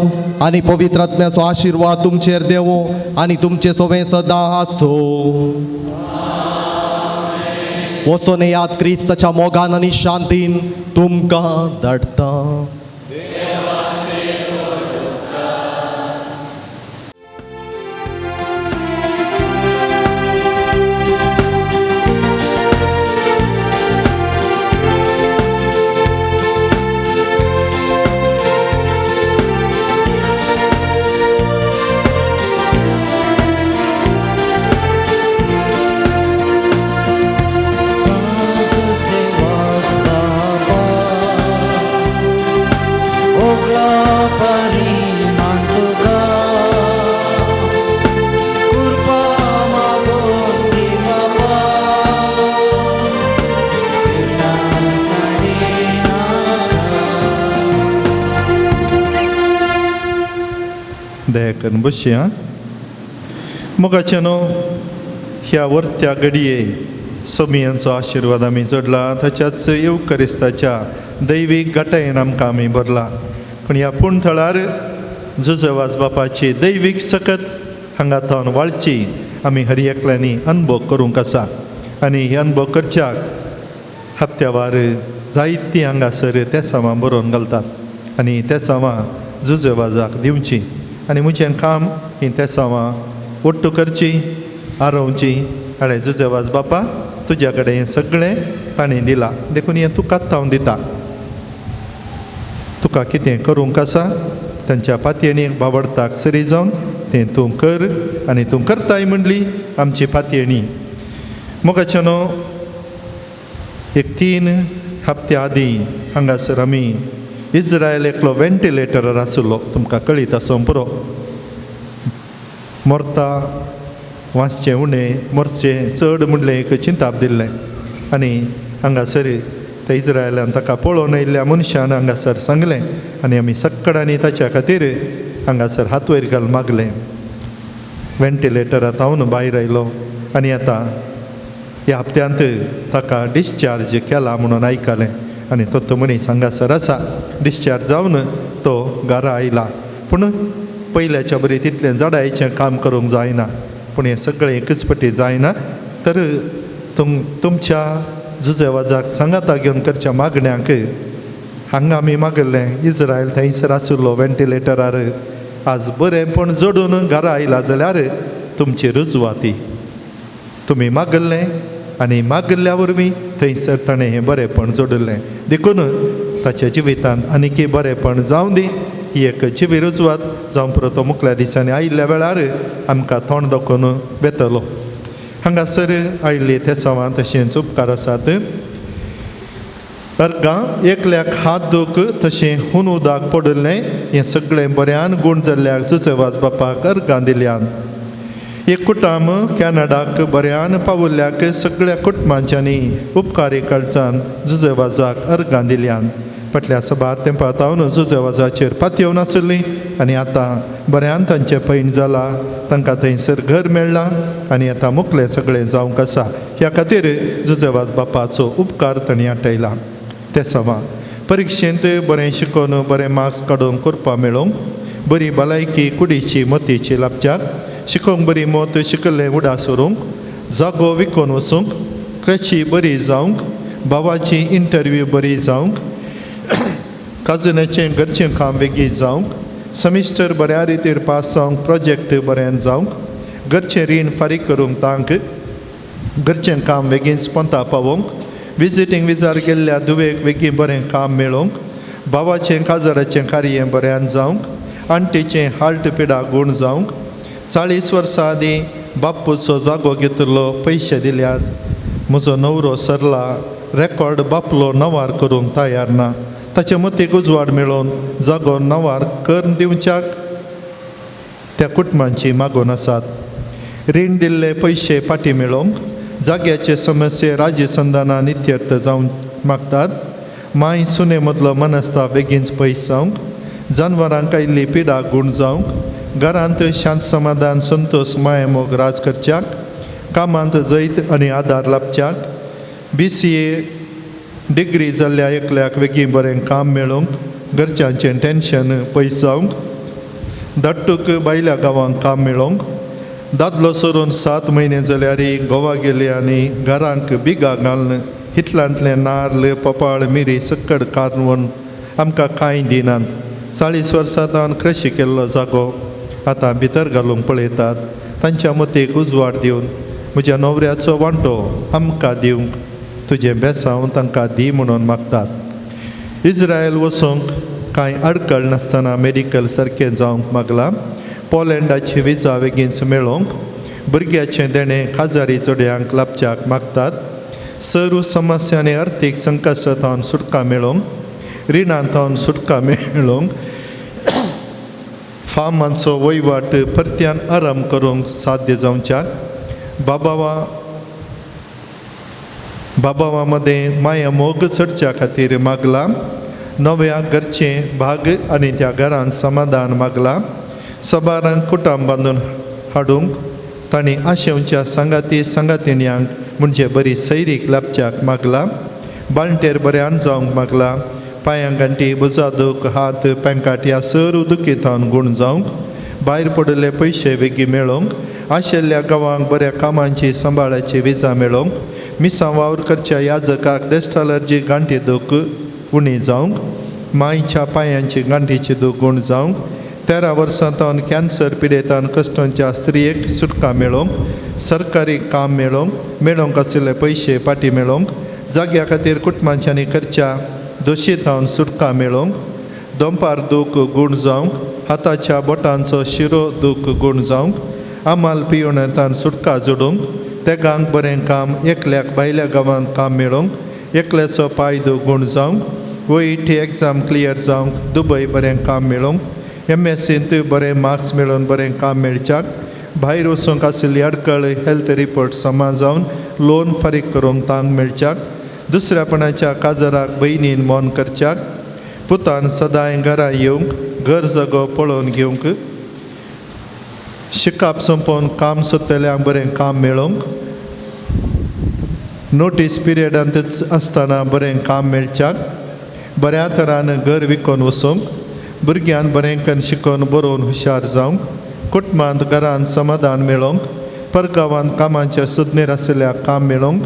आनी पवित्र आत्म्याचो आशिर्वाद तुमचेर देवो आनी तुमचे सोवें सदां आसो. वचोन याद क्रिस्ताच्या मोगान आनी शांतीन तुमकां धाडटा. दया करून बसया. मोगाचे न्हू ह्या वरत्या घडये सोमियांचो आशिर्वाद आमी जोडला, ताच्याच येवकरिस्ताच्या दैवीक गटायेन आमकां आमी भरला. पूण ह्या पूण थळार जुजवाज बापाची दैवीक सकत हांगा थावन वाळची आमी हर एकल्यांनी अनुभव करूंक आसा. आनी हे अनुभव करच्याक हप्त्यावार जायतीं हांगासर तेसांवां बरोवन घालतात आनी तेसांवां जुजवाजाक दिवची आनी म्हजें काम ही तेसांवां ओट्टू करची, आरोवची. आळे जुजवाज बापा तुज्या कडेन हें सगळें ताणें दिलां, देखून हें तुकाच हांव दिता. तुका कितें करूंक आसा तांच्या पातयेणी बावडताक सरी जावन तें तूं कर आनी तूं करताय म्हणली आमची पातयेणी. मोगाचे न्हू एक 3 हप्त्या आदीं हांगासर आमी इज्रायल एकलो वेंटिलेटरार आशिल्लो, तुमकां कळीत आसूंक पुरो. मरता वाचचें उणें मरचें चड म्हणलें एक चिंताप दिल्लें आनी हांगासर त्या इज्रायलान ताका पळोवन आयिल्ल्या मनशान हांगासर सांगलें आनी आमी सक्कडांनी ताच्या खातीर हांगासर हात वयर घाल मागलें. वेंटिलेटरांत हांव भायर आयलो आनी आतां ह्या हप्त्यांत ताका डिस्चार्ज केला म्हणून आयकलें आनी तो तो मनीस हांगासर आसा. डिस्चार्ज जावन तो घरा आयला, पूण पयल्याच्या बरी तितलें जडायचें काम करूंक जायना, पूण हें सगळें एकच पटी जायना. तर तुमच्या जुजेवाजाक सांगाता घेवन करच्या मागण्यांक हांगा आमी मागिल्लें. इज्रायल थंयसर आशिल्लो वेंटिलेटरार, आज बरें पूण जोडून घरा आयला जाल्यार तुमची रुजवाती तुमी मागिल्लें आनी मागिल्ल्या वरवीं थंयसर ताणें हें बरेंपण जोडिल्लें. देखून ताच्या जिवितांत आनीकय बरेंपण जावं दी ही एक जिवी रुजवात जावं पुरो. तो मुखल्या दिसांनी आयिल्ल्या वेळार आमकां तोंड दाखोवन वेतलो. हांगासर आयिल्ली तेसांवां तशेंच उपकार आसात. अर्गां एकल्याक हात दूख तशें हून उदक पडिल्लें हें सगळें बऱ्यान गूण जाल्ल्याक जुजवाज बापाक अर्गां दिल्यान. एक कुटुंब कॅनडाक बऱ्यान पावल्ल्याक सगळ्या कुटुंबांच्यांनी उपकारी काळजान जुजवाजाक अर्गां दिल्यान. फाटल्या सबार तेंपा तावन जुजवाजाचेर पातयेवन आशिल्ली आनी आतां बऱ्यान तांचें पैण जाला, तांकां थंयसर घर मेळ्ळां आनी आतां मुखलें सगळें जावंक आसा. ह्या खातीर जुजेवाज बापाचो उपकार तांणी आटयला. ते सवा परिक्षेंत बरें शिकोवन बरें मार्क्स काडून करपा मेळोवंक, बरी भलायकी कुडीची मतीची लाभच्याक, शिकोवंक बरी मत शिकल्लें उडास उरूंक, जागो विकोन वचूंक, कशी बरी जावंक, भावाची इंटरव्यू बरी जावंक, काजनाचें घरचें काम बेगीन जावंक, सेमिस्टर बऱ्या रितीर पास जावंक, प्रोजेक्ट बऱ्यान जावंक, घरचें रीण फारीक करूंक तांक, घरचें काम बेगीन पोंता पावोवंक, विजिटींग विजार गेल्ल्या धुवेक बेगीन बरें काम मेळोवंक, भावाचें काजाराचें कार्य बऱ्यान जावंक, आण्टीचें हार्ट पिडा गूण जावंक, 40 वर्सां आदीं बापूचो जागो घेतिल्लो पयशे दिल्यात, म्हजो न्हवरो सरला रेकॉर्ड बापलो नवार करूंक तयार ना, ताचे मतीक उजवाड मेळोवन जागो नवार करून दिवच्याक त्या कुटुंबांची मागून आसात. रीण दिल्ले पयशे फाटीं मेळोवंक, जाग्याचे समस्ये राज्यसंधानां नित्यर्थ जावंक मागतात, माय सुने मदलो मनस्ताप बेगीन पयस जावंक, जानवरांक आयिल्ली पिडा गूण जावंक, घरांत शांत समाधान संतोष मायामोग राज करच्याक, कामांत जैत आनी आदार लाभच्याक, BCA degree जाल्ल्या एकल्याक बेगीन बरें काम मेळोवंक, घरच्यांचें टेंशन पयस जावंक, धाडटूक भायल्या गांवांक काम मेळोवंक, दादलो सरून 7 म्हयने जाल्यार गोवा गेले आनी घरांक बिगां घालून हितलांतलें नार्ल पपाळ मिरी सक्कड कारवण आमकां कांय दिनात. 40 वर्सां तावन कृशी केल्लो जागो आतां भितर घालूंक पळयतात. तांच्या मतीक उजवाड दिवन म्हज्या न्हवऱ्याचो वांटो आमकां दिवंक तुजें बेसांव तांकां दी म्हणून मागतात. इज्रायल वचूंक कांय अडकळ नासतना मेडिकल सारकें जावंक मागलां, पोलंडाची विजा बेगीनच मेळोवंक, भुरग्याचें देणें काजारी चोडयांक लाभच्याक मागतात, सर्व समस्यांनी अर्थीक संकश्टांत सुटका मेळोवंक, रिणांत सुटका मेळोवंक, फार्मांचो वयवाट परत्यान आराम करूंक साध्य जावच्याक, बाबावा मदें माया मोग चडच्या खातीर मागलां, नव्या घरचें भाग आनी त्या घरान समाधान मागलां, सबारांक कुटाम बांदून हाडूंक तांणी आशेवच्या सांगाती सांगातिण्यांक म्हणजे बरी सैरीक लाभच्याक मागलां, बाळंटेर बऱ्यान जावंक मागलां, पांयां गांठी भुजा दूख हात पेंकाट ह्या सर्व दुखींतावन गूण जावंक, भायर पडिल्ले पयशे बेगीन मेळोवंक, आशिल्ल्या गांवांक बऱ्या कामांची सांबाळाची विजा मेळोवंक, मिसां वावर करच्या याजकाक डस्ट अलर्जी गांठी दूख उणी जावंक, मायच्या पांयांची गांठीची दूख गूण जावंक, 13 वर्सां तावन कॅन्सर पिडेतान कश्टांच्या स्त्रियेक सुटका मेळोवंक, सरकारी काम मेळोवंक, मेळोवंक आशिल्ले पयशे फाटीं मेळोवंक, जाग्या खातीर कुटुंबांच्यांनी करच्या दोशी थावन सुटका मेळोवंक, दोंपार दूख गूण जावंक, हाताच्या बोटांचो शिरो दूख गूण जावंक, आमाल पियोणांतान सुटका जोडूंक, तेगांक बरें काम एकल्याक भायल्या गांवांत काम मेळोवंक, एकल्याचो पायदो गूण जावंक, OET exam clear जावंक, दुबय बरें काम मेळोवंक, MSCंत बरें मार्क्स मेळोवन बरें काम मेळच्याक, भायर वचूंक आशिल्ली अडकळ हेल्थ रिपोर्ट समा जावन लोन फारीक करूंक तांक मेळच्याक, दुसऱ्यापणाच्या काजराक भयणीन मौन करच्याक, पुतान सदांय घरा येवंक, घर जागो पळोवन घेवंक, शिकाप सोंपोवन काम सोदतल्यांक बरें काम मेळोवंक, नोटीस पिरियडांतच आसतना बरें काम मेळच्याक, बऱ्या तरान घर विकोन वचूंक, भुरग्यान बरें करून शिकोवन बरोवन हुशार जावंक, कुटुंबांत घरांत समाधान मेळोवंक, परगांवांत कामाच्या सुदनेर आशिल्ल्या काम मेळोवंक,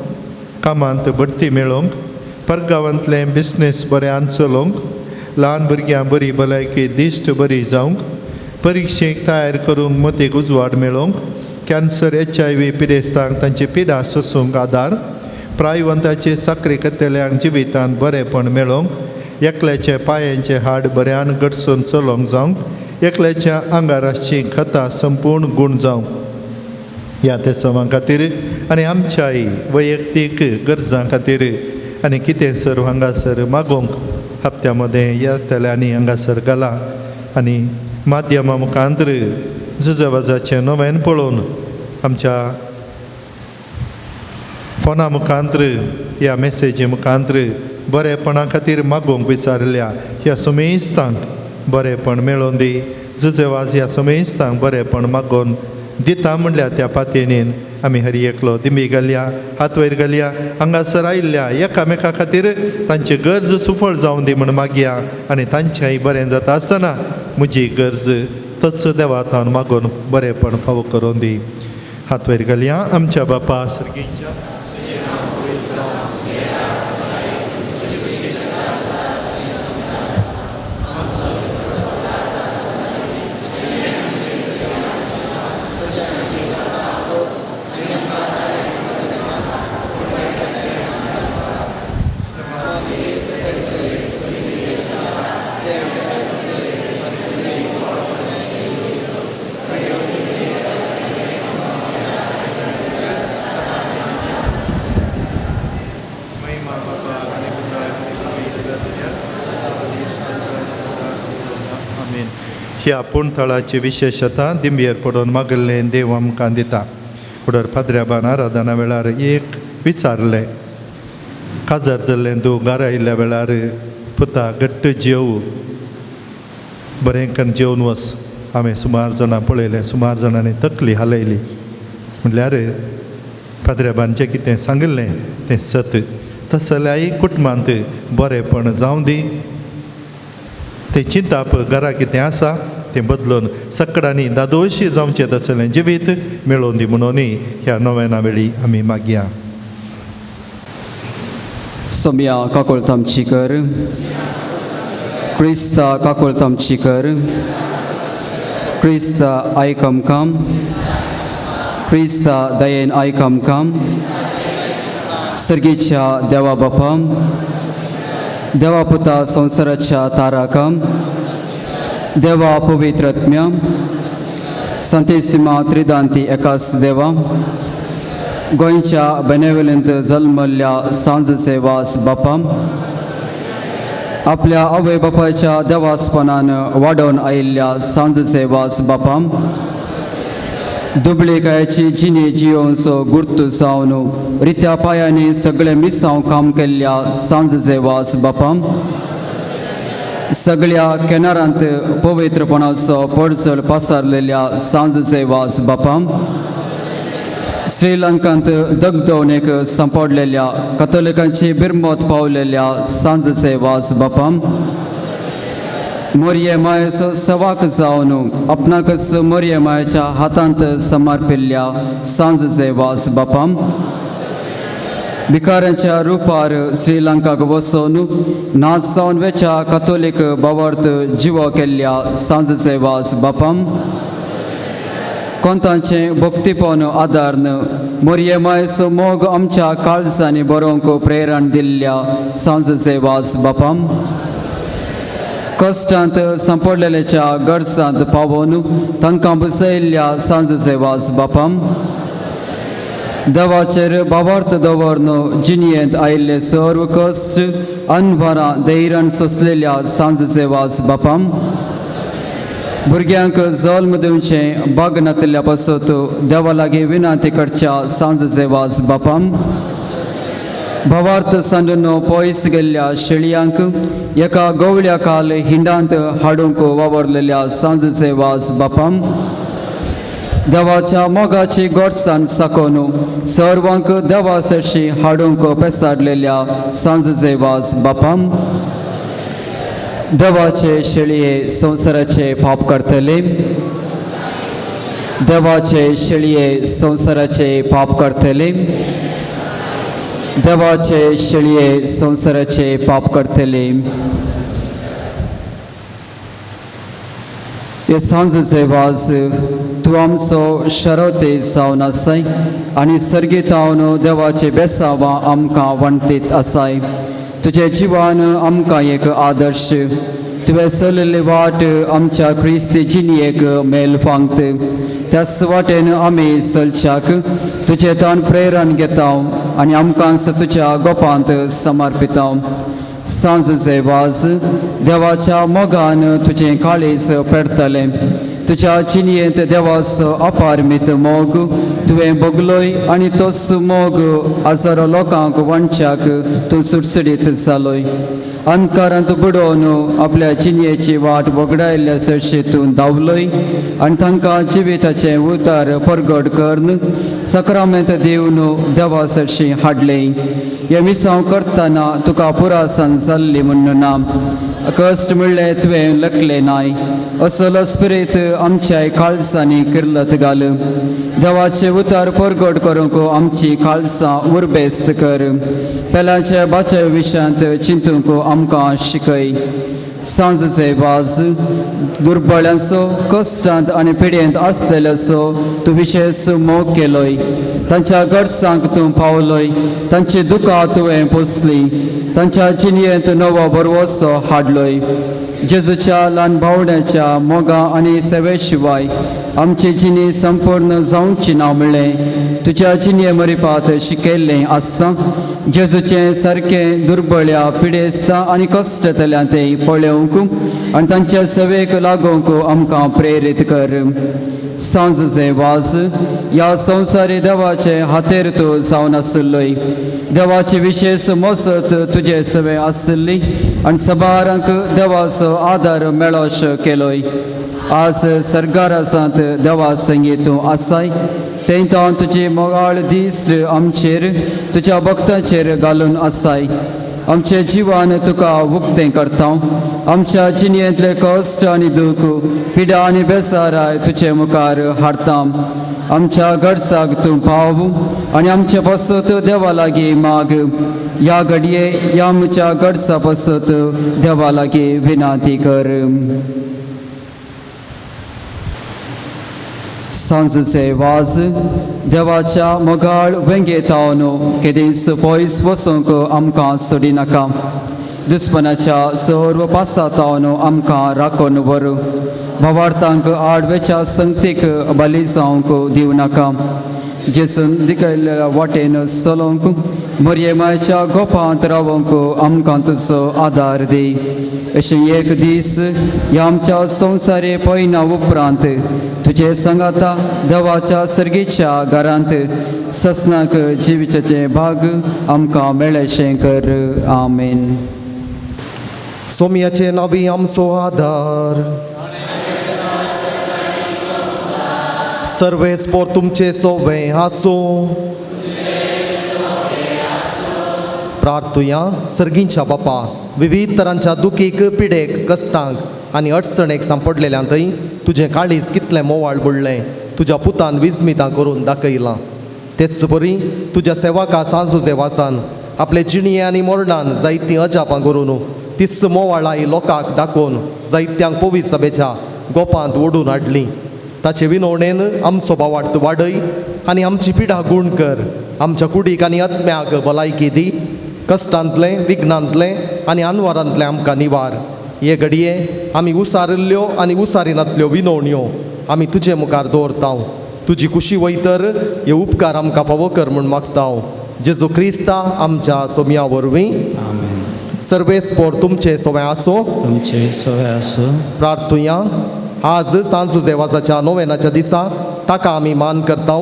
कामांत बढती मेळोवंक, परगांवांतलें बिजनेस बऱ्यान चलोवंक, ल्हान भुरग्यां बरी भलायकी दिश्ट बरी जावंक, परिक्षेक तयार करूंक मतीक उजवाड मेळोवंक, कॅन्सर HIV पिडेस्तांक तांची पिडा सोसूंक आदार, प्रायवंताचे साकरी करतल्यांक जिवितांत बरेंपण मेळोवंक, एकल्याचे पांयांचे हाड बऱ्यान गटसून चलोवंक जावंक, एकल्याच्या आंगार आसची खतां संपूर्ण गूण जावंक. ह्या तेसवां खातीर आनी आमच्याय वैयक्तीक गरजां खातीर आनी कितें सर हांगासर मागोवंक हप्त्या मदें येतले आनी हांगासर घाला आनी माध्यमा मुखांतर जुजवाजाचें नव्यान पळोवन आमच्या फोना मुखांतर ह्या मेसेजी मुखांतर बरेपणा खातीर मागोवंक विचारल्या ह्या सुमेस्तांक बरेपण मेळोवन दी. जुजेवाज ह्या समेस्तांक बरेंपण मागोवन दिता म्हणल्यार त्या पातयेन आमी हरी एकलो दिंबी घालया, हात वयर घालया. हांगासर आयिल्ल्या एकामेका खातीर तांची गरज सुफळ जावन दी म्हण मागया आनी तांचेंय बरें जाता आसतना म्हजी गरज तोच देवा थावन मागून बरेंपण फावो करून दी. हात वयर घालया. आमच्या बापा सर्गीच्या ह्या पूण थळाची विशेशता दिंबयेर पडून मागल्लें देव आमकां दिता. फुडर पाद्र्याबान आराधना वेळार एक विचारलें, काजार जाल्लें दू घरा आयिल्ल्या वेळार पुता घट्ट जेव, बरें करून जेवन वच. हांवें सुमार जाणां पळयलें, सुमार जाणांनी तकली हालयली. म्हणल्यार पाद्र्याबान जें कितें सांगिल्लें तें सत. तसल्याय कुटुंबांत बरेंपण जावं दी. तें चिंताप घरा कितें आसा तें बदलून सकडांनी दादोशी जावचें तसलें जिवीत मेळोवन दी म्हणून ह्या नव्याना वेळी आमी मागया. सोम्या काकोळत आमची कर, क्रिस्ता काकोळत आमची कर, क्रिस्ता आयक आमकां, क्रिस्ता दयेन आयक आमकां. सर्गीच्या देवा बापा, देवा पुता संवसाराच्या ताराका, देवा पवित्रत्म्या, संतेस्तिमा त्रिदांती एकास देवा, गोंयच्या बेनेवेलेंत जल्मल्ल्या सांजचे वास बापा, आपल्या आवय बापायच्या देवासपणान वाडोवन आयिल्ल्या सांजचे वास बापा, दुबळेकायाची जिणे जियोवचो गुर्त जावन रित्या पांयांनी सगळे मिसांव काम केल्ल्या सांजचे वास बापा, सगळ्या केनारांत पवित्रपणाचो पडचळ पसारलेल्या सांजचे वास बापा, श्रीलंकांत दगदवणेक सांपडलेल्या कथोलिकांची बिरमत पावलेल्या सांजचे वास बापा, मोरये मायेचो सवाक जावन आपणाकच मोरये मायेच्या हातांत समर्पिल्ल्या सांजचे वास बापा, भिकाऱ्यांच्या रुपार श्रीलंकाक वचोन नाच जावन वेच्या कथोलीक बावार्थ जिवो केल्ल्या सांजचे वास बापा, कोंतांचें भक्तीपण आदारन मोरये मायेचो मोग आमच्या काळजांनी बरोवंक प्रेरण दिल्ल्या सांजचे वास बापा, कश्टांत सांपडलेल्याच्या गरजांत पावोवन तांकां बसयल्ल्या सांजचे वास बापा, देवाचेर बावार्थ दवरन जिणयेंत आयिल्ले सर्व कश्ट अनवरां धैर्यान सोंसलेल्या सांजचे वास बापा, भुरग्यांक जल्म दिवचें बाग नातिल्ल्या पासत देवा लागीं विनंती करच्या सांजचे वास बापा, भावार्थ सांडून पयस गेल्ल्या शेळयांक एका गवळ्या काल हिंडांत हाडूंक वावरलेल्या सांजचे वास बापा, देवाच्या मोगाची गोडसाण साकोवन सर्वांक देवा सरशी हाडूंक पेसाडलेल्या सांजचे वास बापा, देवाचे शेळये संवसाराचे पाप करतले, देवाचे शेळये संवसाराचे पाप करतले, देवाचे शेळये संवसाराचे पाप करतले. हे सांजचे वास तूं आमचो शरवते जावन आसाय आनी सर्गीतावन देवाचे बेसावां आमकां वणटीत आसाय. तुजें जिवान आमकां एक आदर्श, तुवें चलयल्ली वाट आमच्या क्रिस्ती जिणयेक मेल फांगत. त्याच वाटेन आमी चलच्याक तुजें तान प्रेरण घेता आनी आमकां तुज्या गोपांत समर्पिता. सांजचे वाज देवाच्या मोगान तुजें काळीज पेरतलें, तुज्या जिणयेंत देवाचो अपारमीत मोग तुवें भोगलोय आनी तोच मोग हजारो लोकांक वांटच्याक तूं सुडसुडीत जालोय. अंधकारांत बुडोवन आपल्या जिणयेची वाट वगडायल्ल्या सरशी तूं धांवलोय आनी तांकां जिविताचें उतार परगट करून सक्रामेंत दिवन देवा सरशी हाडलें. हें मिसांव करतना तुका पुरासान जाल्ली म्हूण ना कश्ट म्हणलें तुवें लकलें नाय. असलो स्पिरीत आमच्या काळजांनी किर्लत घाल. देवाचें उतार परगट करूंक आमची काळजां उरबेस्त कर. पेल्याच्या बाच्या विशयांत चिंतूंक आमकां शिकय. सांजचे वाज दुर्बळ्यांचो कश्टांत आनी पिडेंत आसलेल्याचो तूं विशेश मोग केलोय. तांच्या गरजांक तूं पावलोय. तांची दुकां तुवें पोसली. तांच्या जिणयेंत नवो भरवसो हाडलोय. जेजूच्या ल्हान भावड्याच्या मोगा आनी सेवे शिवाय आमची जिणी संपूर्ण जावची ना म्हणलें तुज्या जिणये मरिपात शिकयल्लें आसता. जेजूचें सारकें दुर्बळ्या पिडेस्ता आनी कश्टतल्या तें पळोवंक आनी तांच्या सेवेक लागोवंक आमकां प्रेरीत कर. सांजचे वाज ह्या संवसारी देवाचे हातेर तूं जावन आशिल्लोय. देवाची विशेश मसत तुजे सवे आशिल्ली आनी सबारांक देवाचो आदार मेळोशो केलोय. आज सरकारासांत देवा संगी तूं आसाय. तें तुजी मोगाळ दीस आमचेर तुज्या भक्तांचेर घालून आसाय. आमचे जिवान तुका उक्तें करता. आमच्या जिणयेंतले कश्ट आनी दूख पिडा आनी बेसाराय तुजे मुखार हाडता. आमच्या गरजाक तूं पाव आनी आमचे पासत देवा लागीं माग. ह्या घडये ह्या आमच्या गरजा पासत देवा लागीं विनंती कर. सांजचे वाज देवाच्या मोगाळ वेंगेतावन केदींच पयस वचूंक आमकां सोडिनाका. दुस्पनाच्या सर्व पासातावन आमकां राखून व्हर. भावार्थांक आडवेच्या संगतीक बली जावंक दिवं नाका. जेजून दिकयल्ल्या वाटेन चलोवंक मरयेमायच्या गोपांत रावंक आमकां तुजो आदार दी. अशें एक दीस ह्या आमच्या संवसारी पयना उपरांत तुजे सांगाता देवाच्या सर्गीच्या घरांत ससनाक जिविताचें भाग आमकां मेळशें कर. आमेन. सोम्याचे नावी आमचो आदार. सर्वेस पोर तुमचे सोवे आसूं. प्रार्थुया. सर्गींच्या बापा विविध तरांच्या दुखीक पिडेक कश्टांक आनी अडचणेक सांपडलेल्यांतय तुजें काळीज कितलें मोवाळ बुडलें तुज्या पुतान विस्मितां करून दाखयलां. तेच बरी तुज्या सेवका सांजुजे वासान आपले जिणये आनी मरणान जायतीं अजापां करून तीच मोवाळाय लोकांक दाखोवन जायत्यांक पवित्र सभेच्या गोपांत ओडून हाडली. ताचे विनवणेन आमचो भावार्थ वाडय आनी आमची पिडा गूण कर. आमच्या कुडीक आनी आत्म्याक भलायकी दी. कश्टांतलें विघ्नांतलें आनी अनवारांतलें आमकां निवार. हे घडये आमी उसारिल्ल्यो आनी उसारिनातल्यो विनवण्यो आमी तुजे मुखार दवरता. तुजी कुशी वयतर हे उपकार आमकां फावो कर म्हूण मागता. जेजू क्रिस्ता आमच्या सोम्या वरवीं. सर्वेस पोर तुमचे सोवे आसूं. तुमचे सोवे आसूं. प्रार्थुया. आज सांजुजे वाजाच्या नोवेनाच्या दिसा ताका आमी मान करता.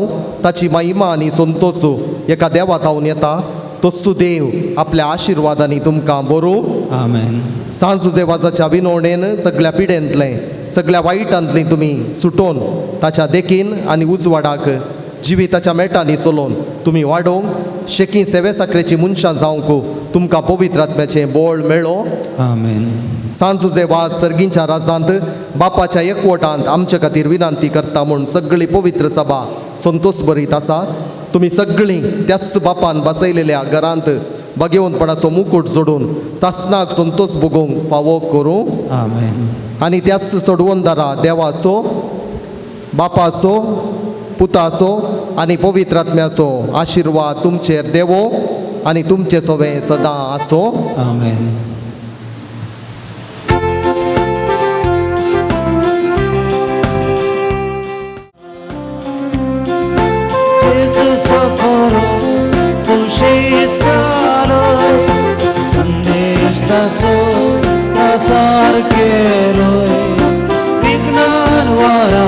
ताची महिमा आनी संतोसू एका देवा तावन येता. तोसू देव आपल्या आशिर्वादांनी तुमकां बरो. आमेन. सांजुजे वाजाच्या विनवणेन सगळ्या पिडेंतलें सगळ्या वायटांतलें तुमी सुटोवन ताच्या देखीन आनी उजवाडाक जिविताच्या मेटांनी चलोवन तुमी वाडोवंक शेकी सेवे साकरेची मनशां जावंक तुमकां पवित्र आत्म्याचें बोळ मेळो. आमेन. सांजुजे वाज सर्गींच्या राजांत बापाच्या एकवटांत आमचे खातीर विनंती करता म्हूण सगळी पवित्र सभा संतोष भरीत आसा. तुमी सगळीं त्याच बापान बसयलेल्या घरांत भाग्यवंतपणाचो मुकूट जोडून सासणाक संतोष भोगोवंक फावो करूं. आमेन. आनी त्याच सोडवणदारा देवाचो बापाचो पुताचो आनी पवित्र आत्म्याचो आशिर्वाद तुमचेर देवो आनी तुमचे सोवे सदां आसो. आमेन. संदेश दासो प्रसार केलोय विज्ञान वारा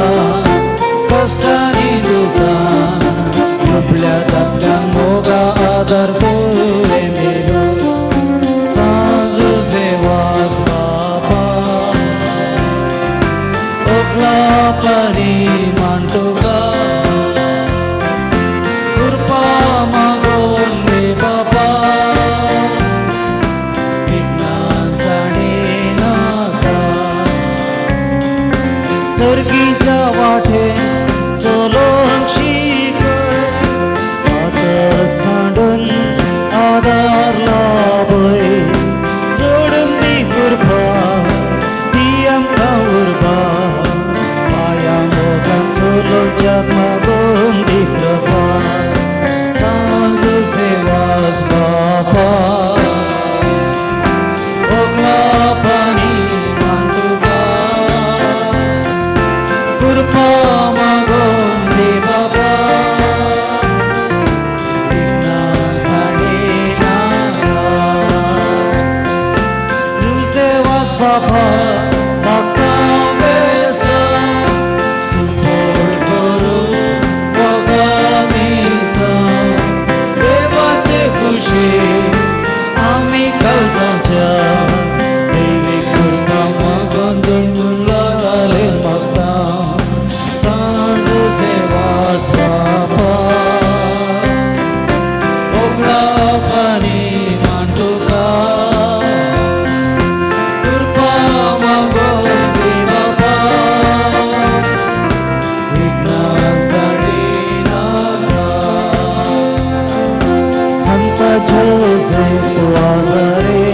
जोसेफ वाजारे,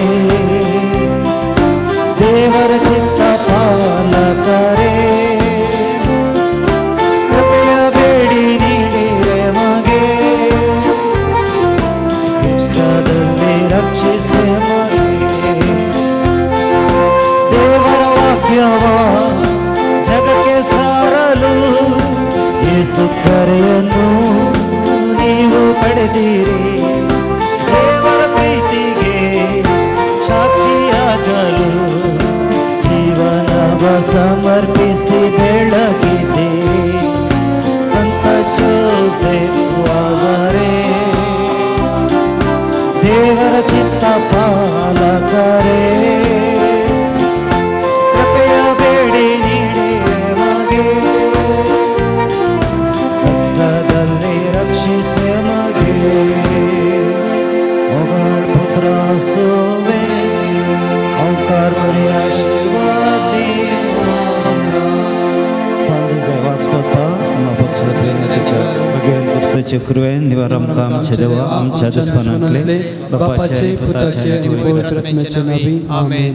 ದೇವರ ಚಿತ್ತ ಪಾಲಕರೇ, ಕೃಪೆಯ ಬೇಡಿ ನೀಡಿರೆ ಮಗೆ, ಕಷ್ಟದಲ್ಲಿ ರಕ್ಷಿಸೆ ಮಗೆ. ದೇವರ ವಾಕ್ಯವ ಜಗಕ್ಕೆ ಸಾರಲು ಯೇಸು ಕರೆಯನ್ನು ನೀವು ಪಡೆದಿರಿ. ದೇವರ ಪ್ರೀತಿಗೆ ಸಾಕ್ಷಿಯಾಗಲು ಜೀವನವ ಸಮರ್ಪಿಸಿ ಬೆಳಗಿದ್ದೀರಿ. ಸಂತ ಜೋಸೆಫ್ ವಾಜಾರೆ, ದೇವರ ಚಿತ್ತ ಪಾಲಕರೇ, ಕೃಪೆಯ ಬೇಡಿ ನೀಡಿರೆ ಮಗೆ, ಕಷ್ಟದಲ್ಲಿ ರಕ್ಷಿಸೆ ಮಗೆ. ಮೊಗಳ ಪುತ್ರ ಸುವೆ ಓಂಕಾರ ಮರಿ ಆಶೀರ್ವಾದ. सांजेचो वाचपा भगवान पुरसाचे कृपेन निवार आमकां आमच्या देवा आमच्या दुस्मानांतले बापाचे पुताचे आणि पवित्र आत्म्याच्या नावी आमेन.